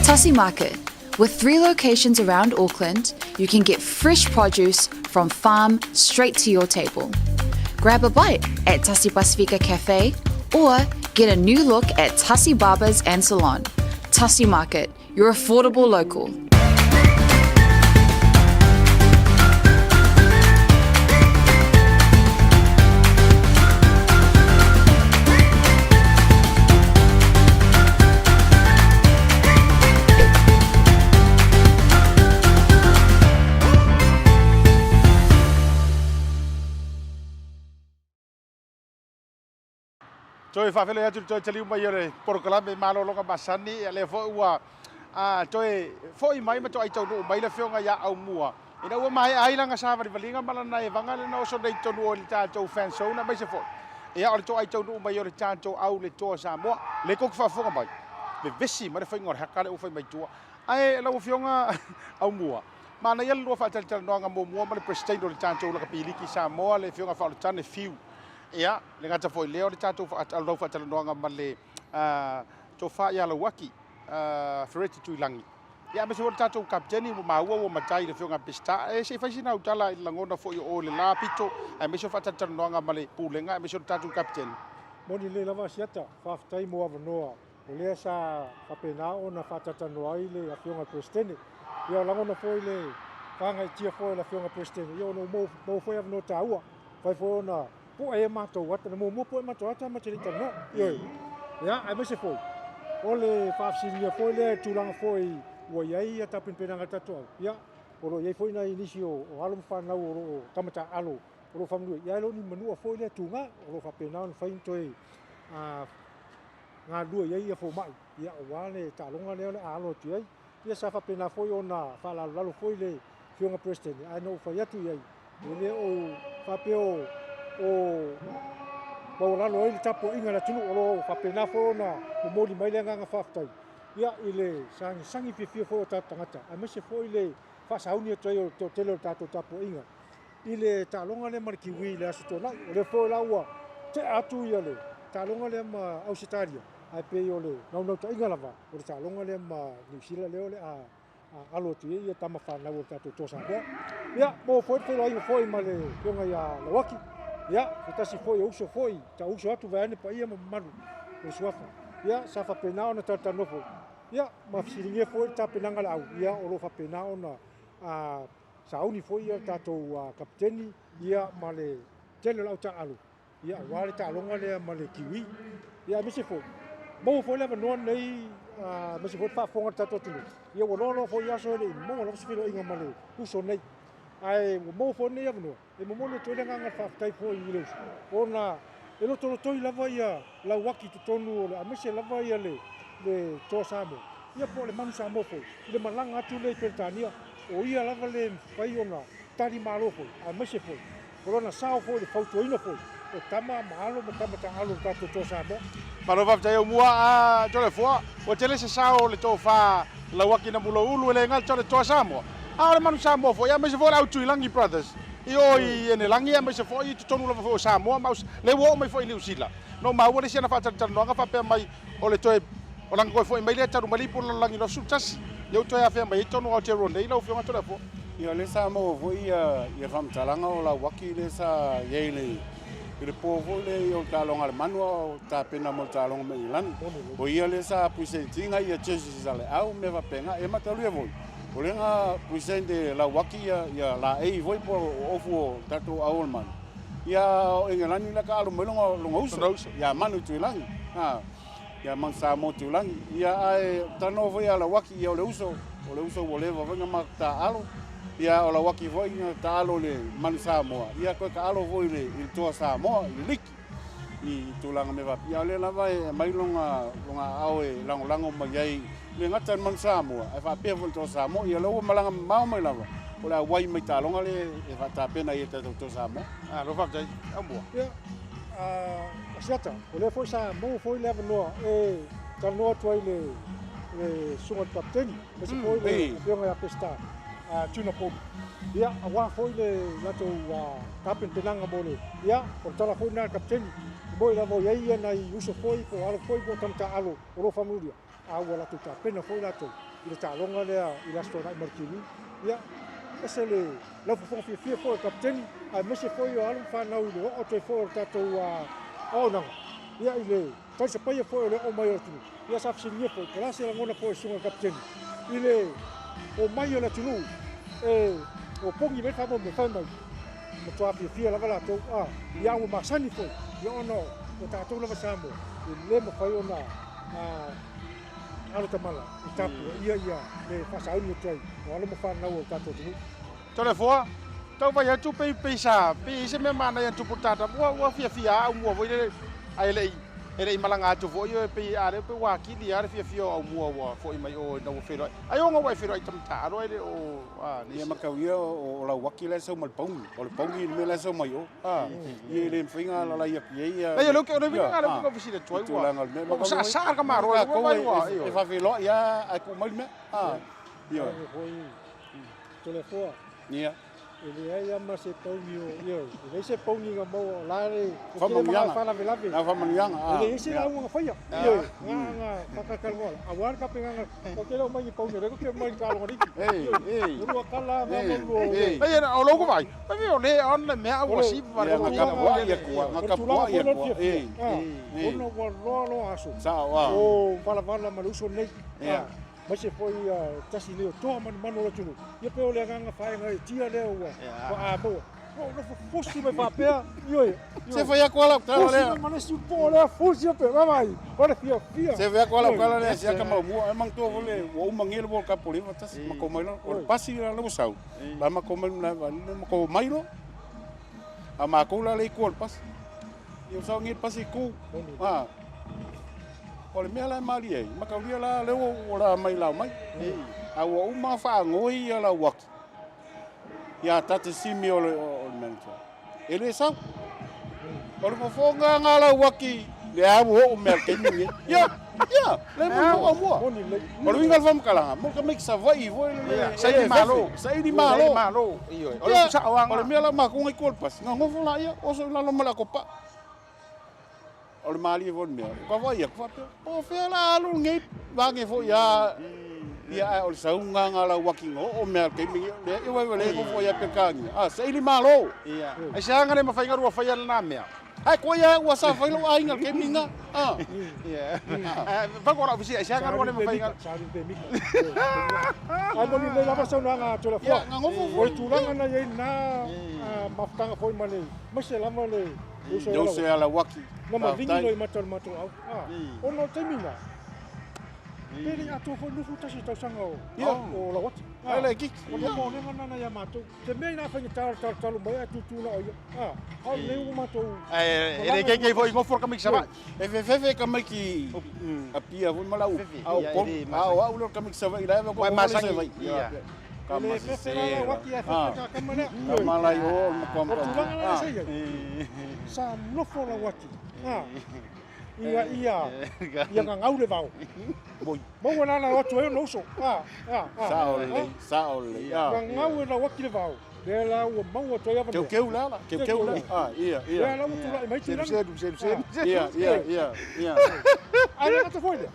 Tasi Market. With three locations around Auckland, you can get fresh produce from farm straight to your table. Grab a bite at Tasi Pasifika Cafe or get a new look at Tasi Barbers and Salon. Tasi Market, your affordable local. Toe faafeiloai atu i le toe taliu mai o le polokalame malologa masani, ia lea foi ua a, toe foi mai ma toai taunuu mai le afioga ia Aumua ina ua maea ai lana savalivaliga ma lana evaga lena oso nei tonu o le tatou fan zone aemaise foi ia o le toai taunuu mai o le tatou au le toa Samoa le kou faafofoga mai vevesi ma le faiga o le haka le ua fai mai tua. Ae lau afioga Aumua, manaia le lua faatalatalanoaga muamua ma le President o le tatou Lakapi Liki Samoa le afioga Faaolotane Fiu. Ia, le gata foi lea o le tatou lau faatalanoaga ma le tofa ia Lauaki Fereti Tuilagi. Ia, aemaise foi le tatou kapiteni ua maua ua matai le afioga Peseta. E se i fai sina au tala i le lagona foi o oe le la pito, aemaise o faatalatalanoaga ma le pulega, aemaise o le tatou kapiteni. Moni lelei lava Asiata, faafetai mo avanoa o lea sa faapena ona faatalatalanoa ai le afioga i le Peresetene. Ia o lagona foi le faagaitia foi o le afioga i le Peresetene, ia ona ua maua foi avanoa taua, fai foi ona pu'e ai matou ata, na muamua pu'e matou ata ma te le i talanoa. Ioe. Ia, aemaise foi, o le faafesiligia foi lea i tulaga foi ua i ai ia tapenapenaga a le tatou au, ia, o lo o i ai foi nai nisi o alo ma fanau o lo o tama taaalo o lo o faamanuia, ia e le o ni manua foi lea tuga, o lo o faapena ona fai ni toe galulue i ai ia fomai, ia aua le taaloga lea o le a alo atu i ai. Ia sa faapena foi ona faalalolalo foi le Afioga Peresetene, ae na ou fai atu i ai, e le o faapea o, o maualalo ai le tapuaiga a le atunuu, o lo o faapena foi ona momoli mai le agaga faafetai ia i le sagisagi fiafia foi o tatou tagata, aemaise foi le faasauni atu ai o le toatele o le tatou tapuaiga i le taaloga lea ma le Kiwi i le Aso Toonai. O lea foi la ua tea atu ia le taaloga lea ma Ausetalia, ae pei o le naunautaiga lava o le taaloga lea ma Niu Sila lea o le a alo atu i ai ia tama fanau o le tatou Toa Samoa. Ia, maua foi le feiloaiga foi ma le afioga ia Lauaki, ia, se tasi foi o uso foi, ta uso atu vaeane paia ma mamalu o le suafa. Ia, sa faapena ona talatalanoa foi, ia, ma fesiligia foi le tapenaga a le au, ia, o lo o faapena ona sauni foi ia le tatou kapiteni, ia, ma le tele o le au taaalo, ia aua le taaloga lea ma le Kiwi. Ia aemaise foi, maua foi le avanoa lenei, aemaise foi le faafofoga a le tatou atunuu, ia ua loaloa foi aso e le i maua lava se feiloaiga ma le uso nei. Ae ua maua foi lenei avanoa, e momoli atu ai le agaga faafetai foi i le uso, ona e lotolotoi lava ia Lauaki i totonu o le, aemaise lava ia le, le Toa Samoa, ia po o le Manu Samoa foi, i le malaga atu lea i Peretania, o ia lava le mafai ona tali malo foi, aemaise foi O lona sao foi i le fautuaina foi o tama ma alo ma tama taaalo o le tatou Toa Samoa. Malo faafetai au mua a Toleafoa, ua tele se sao o le tofa Lauaki na Muloulu e le gata o le Toa Samoa, a o le Manu Samoa foi, aemaise foi o le au Tuilagi Brothers i o i Enelangi aemaise foi i totonu lava foi o Samoa ma lea ua oo mai foi i Niu Sila. Na ou maua le isi ana faatalatalanoaga faapea mai o le toe o lana toe foi mai lea talu mai le ipu o le lalolagi 21, lea ua toe afea mai ai totonu o Aotearoa nei lau Afioga Toleafoa. Ia o lea sa maua foi ia le faamatalaga o Lauaki lea sa i ai i le po foi lea i o le taaloga a le Manu a o tapena mo le taaloga mai Iulani. O ia lea sa present ina ia jerseys a le au mea faapena. Ia ma talu ai foi, o lea na present e Lauaki ia ia laei foi po o ofu o tatou au o le Manu. Ia o Engelani la ka alu mai lona uso ia Manu Tuilagi. Ia Manu Samoa Tuilagi. Ia ae talanoa foi ia Lauaki, ia o le uso, o le uso ua leva foi na matou taaalo. Ia o Lauaki foi na taaalo i le Manu Samoa, ia toe taaalo foi i le, i le Toa Samoa, i le liki i tulaga mea faapea. Ia o lea lava e aumai lona, lona aao e lagolago mai ai, le gata i le Manu Samoa, ae faapea foi i le Toa Samoa. Ia o lea ua malaga mamao mai lava, o le auai mai taaloga lea e faatapena ai e tatou Toa Samoa. Malo faafetai. Aumua. Ia, Asiata, o lea foi sa maua foi le avanoa e talanoa atu ai le le susuga i le kapiteni, aemaise foi le afioga ia Peseta Tuna Pobi. Ia, aua foi le latou tapenapenaga mo le, ia, o le tala foi lena a le kapiteni, e moni lava o i ai nai uso foi po o alo foi po o tama taaalo o lo o faamanuia, a ua latou tapena foi latou i le taaloga lea i le Aso Toonai ma le Kiwi. Ia, ese le laufofoga fiafia foi o le kapiteni, aemaise foi o alo ma fanau i le oo atu ai foi o le tatou auaunaga, ia, i le talisapaia foi o le oo mai o le atunuu. Ia, sa fesiligia foi, po o le a se lagona foi o le susuga i le kapiteni i le omai o le atunuu e opogi mai le faamoemoe, fai mai, matua fiafia lava latou, a, ia ua masani foi, ia ona o tatou lava Samoa, e le mafai ona alo tamala e tapuaia ia le faasauni atu ai o alo ma fanau o le tatou atunuu. Toleafoa, tau fai atu pei pei sa pei e i ai se mea manaia na tupu i le tata ua ua fiafia lava au mua foi lele ae le i E le i malaga atu foi oe pei a lea pei ua atili lava le fiafia o Aumua ua foi mai o ina ua feiloai. Ai ona ua e feiloai i tama taalo ae le o a nisi. Ia mataulia o Lauaki la e sau ma le pauni. O le pauni le mea la e sau mai o. A, ia e le mafai ona alalai atu i ai ia. Leai o lea ou te, o le uiga lena lea ou te tau fesili atu ai ua ua saasaa le tamaloa i luma mai ua, ioe. E faafeiloai lava ae tuu mai le mea. A, ioe. Toleafoa. Ia. E leai lava ma se pauni o, ioe, e leai se pauni na maua, o la e Faamanuiaga. faalavelave. Na faamanuiaga, E leai se lauga na faia, ioe, na na faatalatalanoa la, aua le tapenaga, ou te le o mai ni pauni, o lea ou te omai i le taaloga alii. Ioe, o lua tala lava ma lua, ioe. Leai, o lou vaai, o lea on le mea ua siva le Na tapuai atu, na tapuai atu, e. Ona ua loa loa aso. Sao, a. O valavala ma le uso nei. Aemaise foi tasi nei o toa manumanu o le atunuu, ia pei o le agaga faegaetia lea ua faamaua. Ua ou nofo fusi mai faapea, ioe. Se fai atu lava lau tala lea. Fusi mai ma le isi po lea, fusi atu, vaavaai, o le fiafia. Se fai atu lava lau tala lea, siaka ma mua, e manatua foi le, ua uma nei le World Cup o le 91, matou omai loa, o le pasi la ua sau, la matou omai matou omai loa. A matou la le i tua o le pasi. Ia ua sau nei le pasi i tu. Ah. O le mea la e malie ai, mataulia la lea ua la mai lao mai. A ua uma faanoi ia Lauaki ia Tate Simi o le, o le manager. E le sau. O le fofoga nga Lauaki le a ua oo mea le taimi lenei. Ia, ia, le mo mo mua. O le uiga o le faamatalaga, mo ka make Savaii foi le Saili malo. Saili malo. Saili malo. Ioe. O le sao lava. O le mea la matou nai tua o le pasi, gagofo laia, oso i lalo ma le atopa. O le malie foi o le mea, ua vaai atu faapea, po o fea la alu lenei vage foi a ia ae o le sauga nga Lauaki na oo mea le taimi nei, lea ia ua le nofo ia Peretania, a saili malo. Ia. Ai se aga le mafai ona lua faia lena mea. Ae koe ia ua sa fai lou aiga i le taimi lena. A. Ia. Fai ko lau fesili, ai se aga lua le mafai ona. Salu pe mika. Ae moni lelei lava saunoaga a Toleafoa. Ia, na nofo foi. O le tulaga na i ai lena mafutaga foi ma le, aemaise lava le Uso ia Lauaki. Na mavini loa i mata o le matou au. Ona o le taimi na, pe le i atoa foi 21 tausaga o, o Lauaki. Ai le kiki. O le popolega lena ia matou. Te mea ina faigata o le talotalo mai ae tutu na o ia. A o lenei ua matou. Ae e le keikei foi ngofo ka miki Savaii. E fefefe ka maiki Apia foi ma lau a o Upolu. A o au lea o le tamaiti Savaii la e ko Masani. Ka E le fefe la Lauaki ae fefe ka kama lea. Kama la i o o le matua O tulaga la sa i ai. Sa nofo Lauaki. Ia ia ia gagau le vao. Maua la la atu ai ona uso. Sao lelei, sao lelei. Gagau e Lauaki le vao. Lea la ua maua atu ai avanoa. Keukeu le ala, keukeu le ala. Ia, ia. Lea la ua tulai mai tulaga. Selu, selu, selu, selu. Ia, ia, ia, ia. Ae le gata foi lea.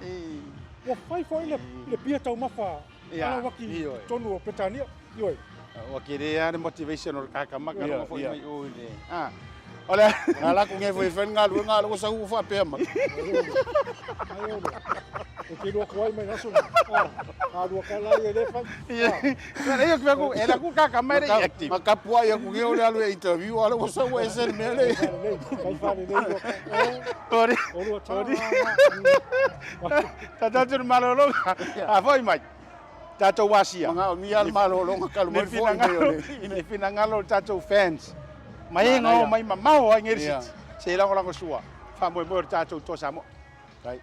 Ua fai foi le pia taumafa a Lauaki i totonu o Peretania. Ioe. Ua kele lava le motivation o le kakamaka lea ua foi mai o i le... O le... Na la ku nge foi fai le galuega a o lea ua sau ua faapea mai. Ai o lea. E te lua kuai mai aso na. A lua kala ia le fai. Ia ia ku e la ku kakama e le i active. Ma kapuai aku nge o le alu e interview a o lea ua sau ua ese le mea le. Fai fale lelei lua. Ori. O lua tala. Tatou le malologa. A foi mai. Tatou asia. Manaomia le malologa talu mai le foi mai o le. Le finagalo o tatou fans. Mai e ngao mai mamao ai ngeri siti. Se lagolago sua. Faamoemoe o le tatou Toa Samoa. Right.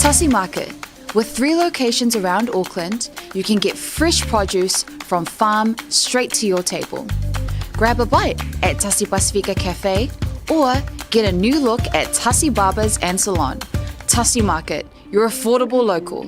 Tasi Market. With 3 locations around Auckland, you can get fresh produce from farm straight to your table. Grab a bite at Tasi Pasifika Cafe or get a new look at Tasi Barbers and Salon. Tasi Market, your affordable local.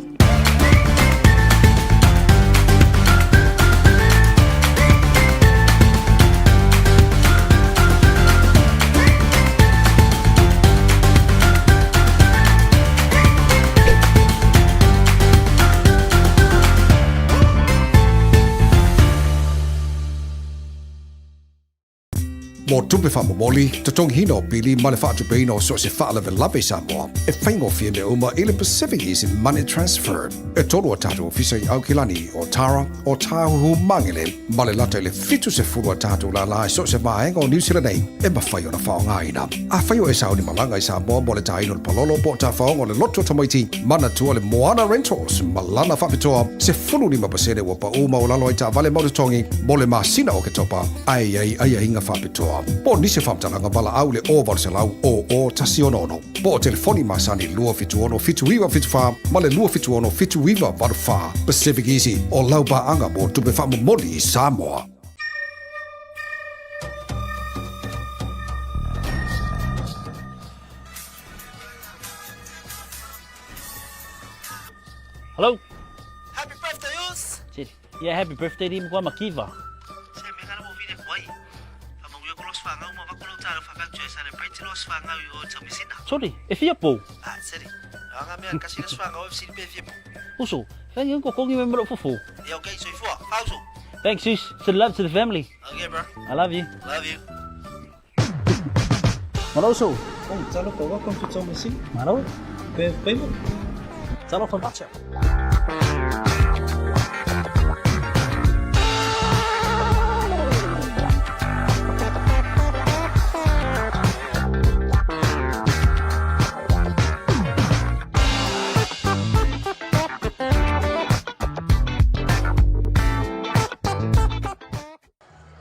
Mo tupe faamomoli, totogiina o pili ma le faatupeina o so o se faalavelave i Samoa, e faigofie mea uma i le Pacific Easy Money Transfer. E tolu a tatou ofisa i Aukilani, Otara, Otāhuhu, Magele, ma le lata i le 70 a tatou lālā i so o se vaega o Niu Sila nei e mafai ona faaaogaina. Afai o e sauni malaga i Samoa mo le tāina o le palolo po o tafaoga o le loto tamaiti, manatua le Moana Rentals ma lana faapitoa 15% ua paʻū maualalo ai taavale mau totogi mo le masina o Oketopa, ae i ai aiaiga faapitoa. Po o nisi o faamatalaga valaau i le 0800 00 166 po o telefoni masani 276 7974 ma le 276 7984. Pacific Easy, o lau paaga mo tupe faamomoli i Samoa. Hello. Happy birthday, Us! Yeah, happy birthday di mo makiva. Se me kana mo vile kwai. Fa mangu ko los fanga uma va ko lo talo fa fa celebrate los fanga o tamisina. Sorry, e fia pou. Ah, seri. Anga mea kasi les fanga o FC pe fia pou. Uso, thank you ko kongi me mero fufu. Yeah, okay, so ifua. Pauso. Thanks, sis. Send love to the family. Okay, bro. I love you. Love you. Malo uso. Oh, talofa, welcome to Tomasina. Malo. Pe pemo. Talofa macha.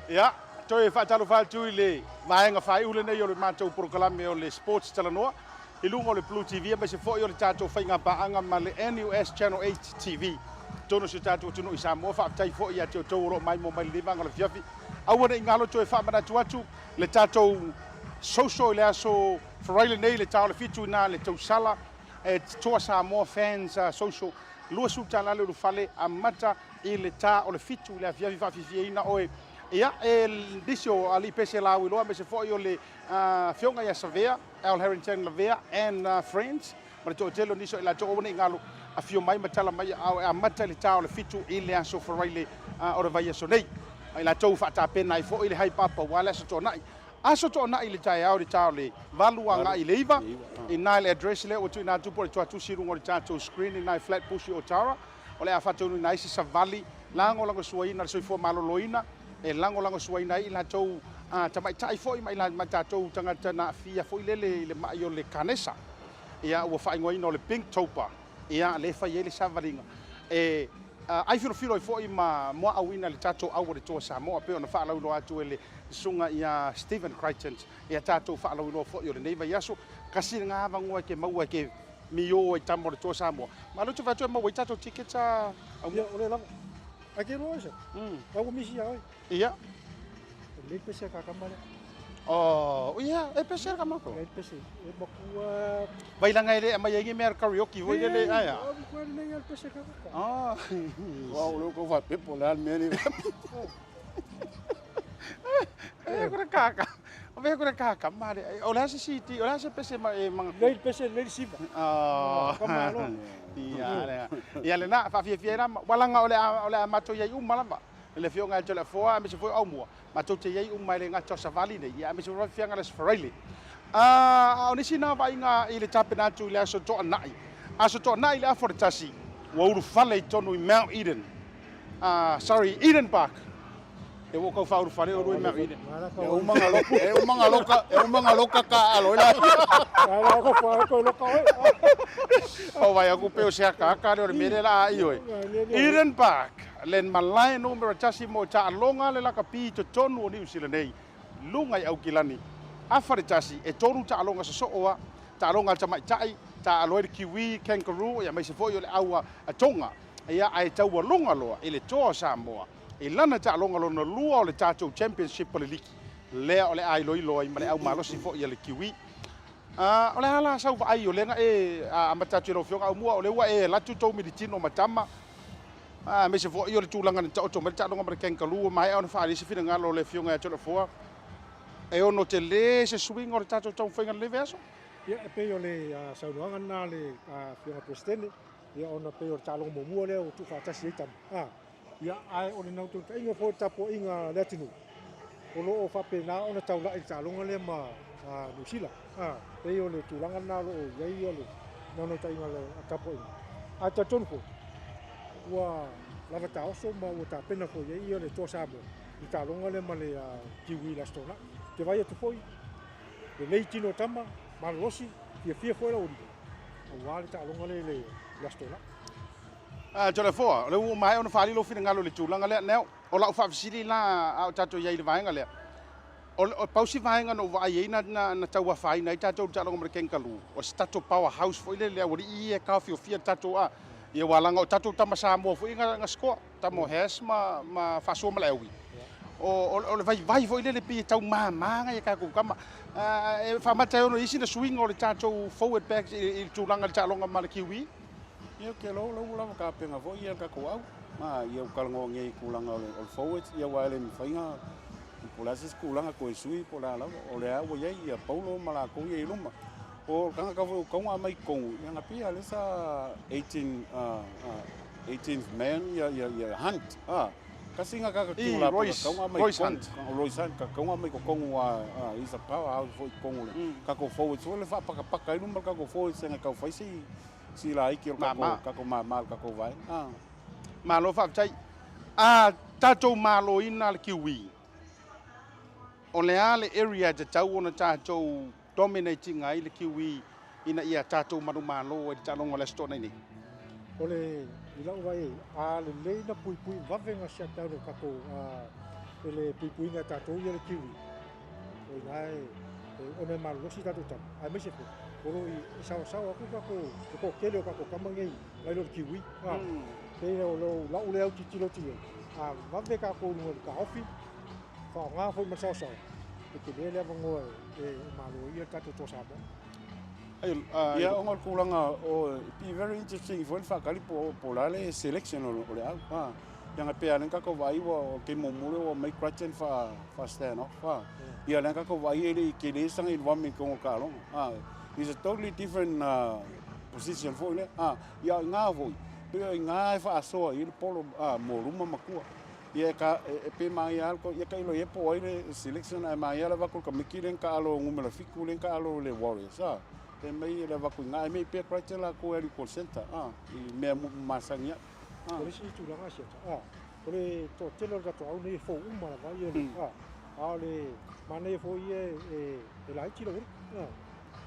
Ia, toe faatalofa atu i le vaega faaiu lenei o le matou polokalame o le Sports Talanoa i luga o le Blue TV aemaise foi o le tatou faigapaaga ma le NUS Channel 8 TV. Tonu si o tatou atunuu i Samoa, faafetai foi ia te outou o lo o maimoa mai lenei vaega o le afiafi. Aua ne i galo toe faamanatu atu le tatou social i le aso Faraile nei le ta o le 7 ina le tausala e Toa Samoa Fans Social 20 tala le ulufale amata i le ta o le 7 i le afiafi faafiafiaina oe. Ia, e nisi o alii pese lauiloa aemaise foi o le afioga ia Savea, Al Harrington Lavea and Friends, ma le toatele o nisi o i latou aua ne i galo, afio mai ma tala mai aao e amata i le ta o le 7 i le aso Faraile o le vaiaso nei. Ma i latou faatapena ai foi le haipapa aua le Aso Toonai. Aso Toonai i le taeao i le ta o le 8 agai i le 9, i na i le address lea ua tuuina atu po o le tuatusi i luga o le tatou screen i na i Flatbush i Otara. O le a faataunuuina ai se savali lagolagosuaina le soifua maloloina e lagolagosuaina ai i latou tamaitai foi ma tatou tagata na aafia foi lele i le mai o le kanesa. Ia, ua faaigoaina o le Pinktober, ia, lea e fai ai le savaliga e ai filofilo ai foi ma muaauina le tatou au o le Toa Samoa, pei ona faalauiloa atu e le susuga ia Stephen Crichton, ia tatou faalauiloa foi o lenei vaiaso. Kasi lena avanoa e te maua e te mio ai tama o le Toa Samoa. Malo te vaai atu e maua ai tatou tickets a au. Ia, o le lava. Ai ke loa se. Au ko misi ia oi. Ia. O le pese ka kama le. Oh, ia, e pese ka mako. E pese, e makua. Vai langa ele mai ai mea karaoke voi le aia. O makua le ia pese ka mako. Ah. Wa o le ko fa pepo le al mea ni. E kura kaka. O ve kura kaka mare. O le ase siti, o le ase pese ma e manga. Le pese le siva. Oh. Ka malo. Ia le. Ia le na fa fia fia na walanga o le o le mato ia uma lava. Le afioga ia Toleafoa aemaise foi o Aumua, matou te i ai uma i le gata o savali nei, ia aemaise foi fiaga le Aso Faraile. A o nisi na vaaiga i le tapena atu i le Aso Toonai. Aso Toonai i le afa o le tasi, ua ulufale i totonu i Mount Eden. Sorry, Eden Park. E ua kau faaulufale o lua i Mount Eden. E uma nga loka, e uma nga loka, e uma nga loka ka alo ila. O vai aku pe o se aka le o le mere la ai oe. Eden Park, len malae numera tasi mo taaloga le lakapi i totonu o Niu Sila nei, luga i Aukilani. Afa le tasi, e tolu taaloga sosoo a, taaloga a le tamaitai, taalo ai le Kiwi, Kangaroo, ia aemaise foi o le au a Tonga. Ia, ae taualuga loa i le toa o Samoa i lana taaloga lona lua o le tatou Championship o le liki, lea o le a iloilo ai ma le au malosi foi a le Kiwi. O le a la sau vaai o lea na e amata atu i lau Afioga Aumua, o lea ua e alu atu tou militino ma tama, aemaise foi o le tulaga na taoto mai le taaloga ma le Kangaroo, ua maea ona faaali se finagalo o le Afioga ia Toleafoa, e ono tele se suiga o le tatou taumafaiga i lenei vaiaso. Ia, e pei o le saunoaga lena a le Afioga Peresetene, ia ona pei o le taaloga muamua lea ua tuufaatasi ai tama. Ia, ae o le naunautaiga foi o le tapuaiga a le atunuu, O lo o faapena ona taulai i le taaloga lea ma Niu Sila. Pei o le tulaga lena o lo o i ai le naunautaiga o le tapuaiga. Ae talitonu foi, ua lava taoso ma ua tapena foi i ai le Toa Samoa i le taaloga lea ma le Kiwi i le Aso Toonai. Ou te vaai atu foi, lelei tino o tama, malolosi, fiafia foi le aualii aua le taaloga lea i le Aso Toonai. Toleafoa, o lea ua maea ona faaali lou finagalo i le tulaga lea. Neo, o lau faafesili la a o tatou i ai i le vaega lea, o pau si vaega na ou vaai ai na tau afaina ai tatou i le taaloga ma le Kangaroo, o se tatou power house foi lele, aualii ia e taofiofia le tatou, a, ia aua leaga o tatou tama Samoa foi na score, tama o Hass ma Faasua ma Laaui. O le vaivai foi lele pei e tau mama nai a tatou tama. E faamata ai ona i ai sina suiga o le tatou forward back i le tulaga i le taaloga ma le Kiwi. Ia ou te iloa o la ua lava tapena foi ia le tatou au. Ma ia ua talanoa nei i tulaga o le forwards, ia aua e le mafai ona po o le a se isi tulaga toe sui po o le a lava. O lea ua i ai ia Paulo ma latou ia i luma. O le tagata foi ua tatau ona aumai i totonu, ia na pei lava lea sa 18, 18th man ia Hunt. Tasi lena tagata I, tulafono Royce, tatau ona aumai i Royce totonu. Hunt. O Royce Hunt, tatau ona aumai i totonu aua he's a powerhouse foi i totonu o le tatou forwards foi lea e faapatapata ai luma le tatou forwards e tau fai si si laiti o le tatou Mama. tatou mama o le tatou vaega. Malo faafetai. A tatou maloina le Kiwi, o le a le area e tatau ona tatou dominate ina ai le Kiwi ina ia tatou manumalo ai i le taaloga o le Aso Toonai nei? O le, i lau vaai ai, a lelei na puipui vave na shut down e tatou, e le puipuiga e tatou ia le Kiwi, o ina e, ona e malolosi tatou tama, aemaise foi, o lo o i saosaoa atu tatou, le toatele o tatou tama nei, nai lo le Kiwi. Pei o lau lea autitilo atu i ai, a vave tatou i luga o le taofi, faaaoga foi ma le saosaoa, e tele le avanoa e malo ai le tatou Toa Samoa. Ia, ona o le tulaga o, it'd be very interesting foi le faatali po o le a le selection o le au. Ia na pei lava lea na tatou vaai ua o le taimi muamua lea ua aumai Crichton fa stand off. Ia lea na tatou vaai e le i tele sana involvement i totonu o le taaloga. It's a totally different position foi lea. Ia o i ina foi, pei o i ina e faasoa ai le polo mo luma ma tua. Ia e ka, e pei e manaia lava, ia tailo i ai po o ai le selection ae manaia le avatu i le tamaiti lea na taalo numera 7 lea na taalo i le Warriors a. E mai le avatu i ina ae mei pea Crichton latou e alu i call centre a, i mea masani ai. O le isi tulaga siata, a, o le toatele o le tatou au nei e fou uma lava ia le, a, a o le manaia foi ia e laiti lou ulu, a.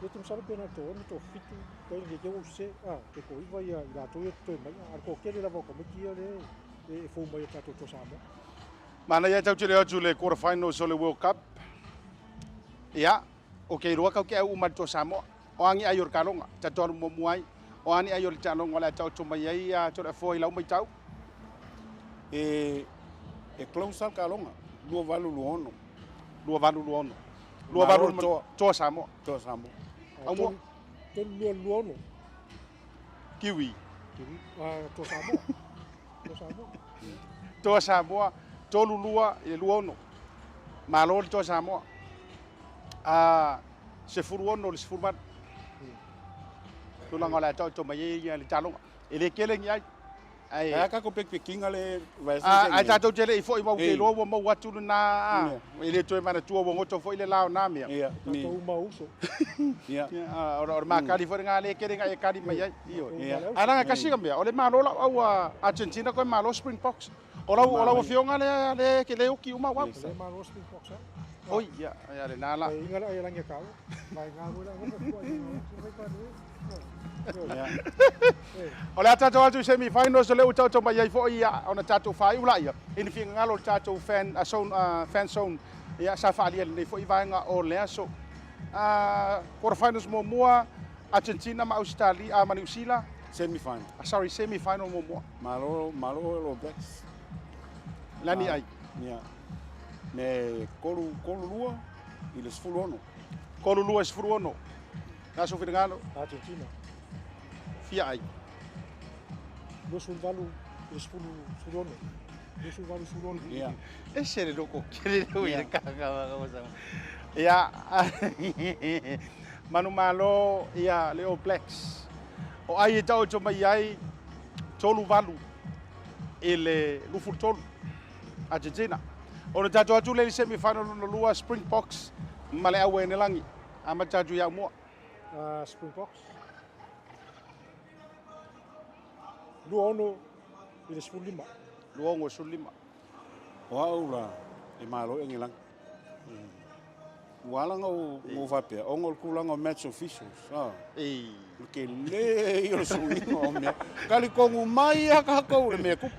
Ia te masalo pe na o le toaono, toafitu, toi nei te ua use, a, pe toaiva ia i latou ia totoe mai, a o le toatele lava o tamaiti ia lea e fou mai i le tatou Toa Samoa. Manaia tau tele atu le quarter finals o le World Cup. Ia, o ke iloa kau ke au uma le Toa Samoa. O a ni ai o le kaloga, tatou alu muamua ai. O a ni ai o le taaloga o le a taoto mai ai a Toleafoa i lau matau? E e close lava le taaloga, 28 26. 28 26. 28 Toa. Toa Samoa. Toa Samoa. Aumua. 3 2 2 6. Kiwi. Kiwi. Toa Samoa. Toa Samoa. Toa Samoa, 3 2 i le 2 6. Malo le Toa Samoa. A 16 i le 18. Tulaga o le a taoto mai ai le taaloga. E le tele ni ai. Ae a tatou pekpekiga le vaiaso na tea nei? Ae tatou te le i foi ma ou te iloa ua maua atu lena a e le toe manatua ua goto foi le la o na mea. Tatou uma uso. O le makali foi lena lea e tele ina e kali mai ai. Ae leaga e tasi ka mea, o le malo lau au a Argentina koe malo Springboks. O lau o lau afioga lea lea e te le oki uma au au. O le malo Springboks a. Oi, ia, ia lena la. E inga la ia langi a kāua. Mai ngā hua la ngā hua O le a tatou atu i semi finals o lea ua taoto mai ai foi ia ona tatou faaiu laia i ni finagalo o le tatou fan zone, fan zone ia sa faaalia i lenei foi vaega o le aso. Quarter finals muamua Argentina ma Ausetalia ma Niu Sila. Semi final. Sorry, semi final muamua. Malo malo All Blacks. Lani ai. Ia. Me kolu kolu lua i le 16. Kolu lua i 16. Le aso finagalo. Argentina. Fia ai. 28 i le 16. 28 16. Ia. Ese le loko kele le ui le kaka Ia. Manumalo ia le All Blacks. O ai e taoto mai ai 38 i le 23 Argentina. Ona tatou atu lea i le semi final lona lua Springboks ma le Auenelagi. Amata atu ia Aumua. Springboks. 26 i le 15. 26 15. O au la, e malo i Agelagi. Ua ala ona ou faapea, ona o le tulaga o match officials. O le tele ia o le suiga o mea. Talitonu mai lava tatou i le mea e tupu.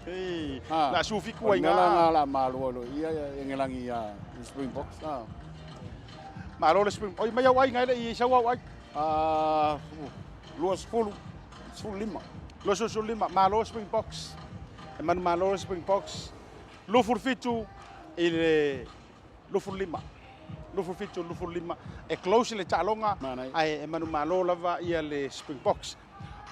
La su fiku ai ngā. O le mea la lena o le a malo ai loa i Agelagi ia Springboks. Malo le Springboks. Oi mai au aiga e le i i sau au ai. 20, 15. 25, malo Springboks. E manumalo le Springboks. 27 i le 25. 27 25. E close le taaloga ae e manumalo lava ia le Springboks.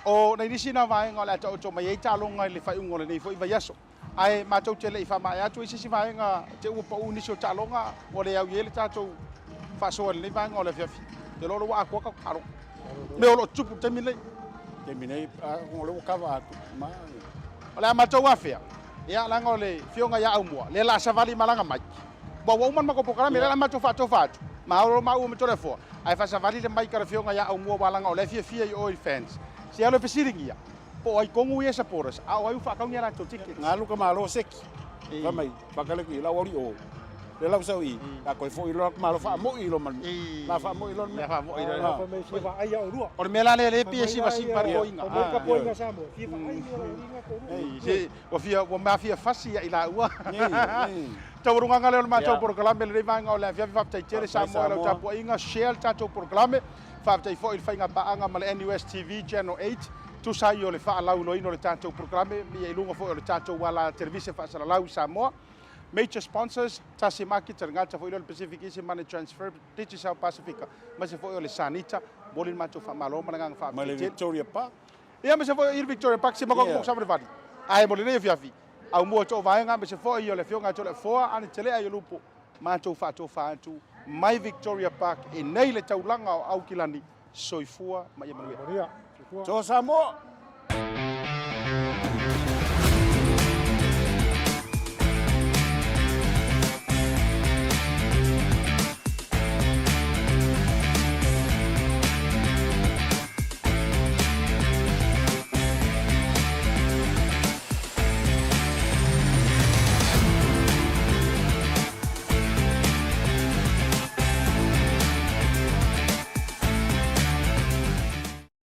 O nai nisi na vaega o le a taoto mai ai taaloga i le faaiuga o lenei foi vaiaso. Ae matou te le i faamaea atu ai se isi vaega te ua pau nisi o taaloga ua le au i ai le tatou faasoa i lenei vaega o le afiafi. Te iloa o lea ua atoa tatou taaloga. Mea o lo o tutupu i le taimi lenei. Taimi nei, o lea ua kava atu. O le a matou afea, ia leaga o le afioga ia Aumua, lea o le a savali ma lana mic. Ua ua uma le matou polokalame, lea o le a matou faatofa atu, ma olo maua ma Toleafoa, ae faasavali le mic a le afioga ia Aumua aua leaga o la e fiafia i o i fans. Se alu e fesiligia, po o ai tonu ia supporters, a o ai ua faatau ni a latou tickets. Na alu ka malo seki. Fai mai, whakale ki lau ori o. Le lau sau i, a koe foi loa malo whaamoi lo man. La whaamoi lo mea. Whaamoi lo. Fai mai fia vaai au lua. O le mea la lea le pei e sivasiva le koiga. Fai mai ka poiga Samoa, fia vaai ia lau inga ko lua. Se ua fia ua mafia fasi ia i laua. Taualugaga lea o le matou polokalame lenei vaega o le afiafi faafetai tele Samoa i lau tapuaiga share le tatou polokalame faafetai foi i le faigapaaga ma le NUS TV Channel 8 tusa ai o le faalauiloaina o le tatou polokalame ia i luga foi o le tatou ala televise faasalalau i Samoa. Major sponsors, Tasi Market, le gata foi lea o le Pacific Easy Money Transfer, Digicel Pasifika, aemaise foi o le Sanita. Momoli le matou faamalo ma le agaga faafetai Ma le tele. Victoria Park. Ia, aemaise foi o i le Victoria Park, si magogo yeah. Savalivali. Ae mo lenei afiafi, aumua too vaega, aemaise foi o le afioga ia Toleafoa, Ani Telea i Lupu, matou faatofa atu mai Victoria Park i nei le taulaga o Aukilani. Soifua ma ia manuia. Manuia. Soifua. Toa Samoa!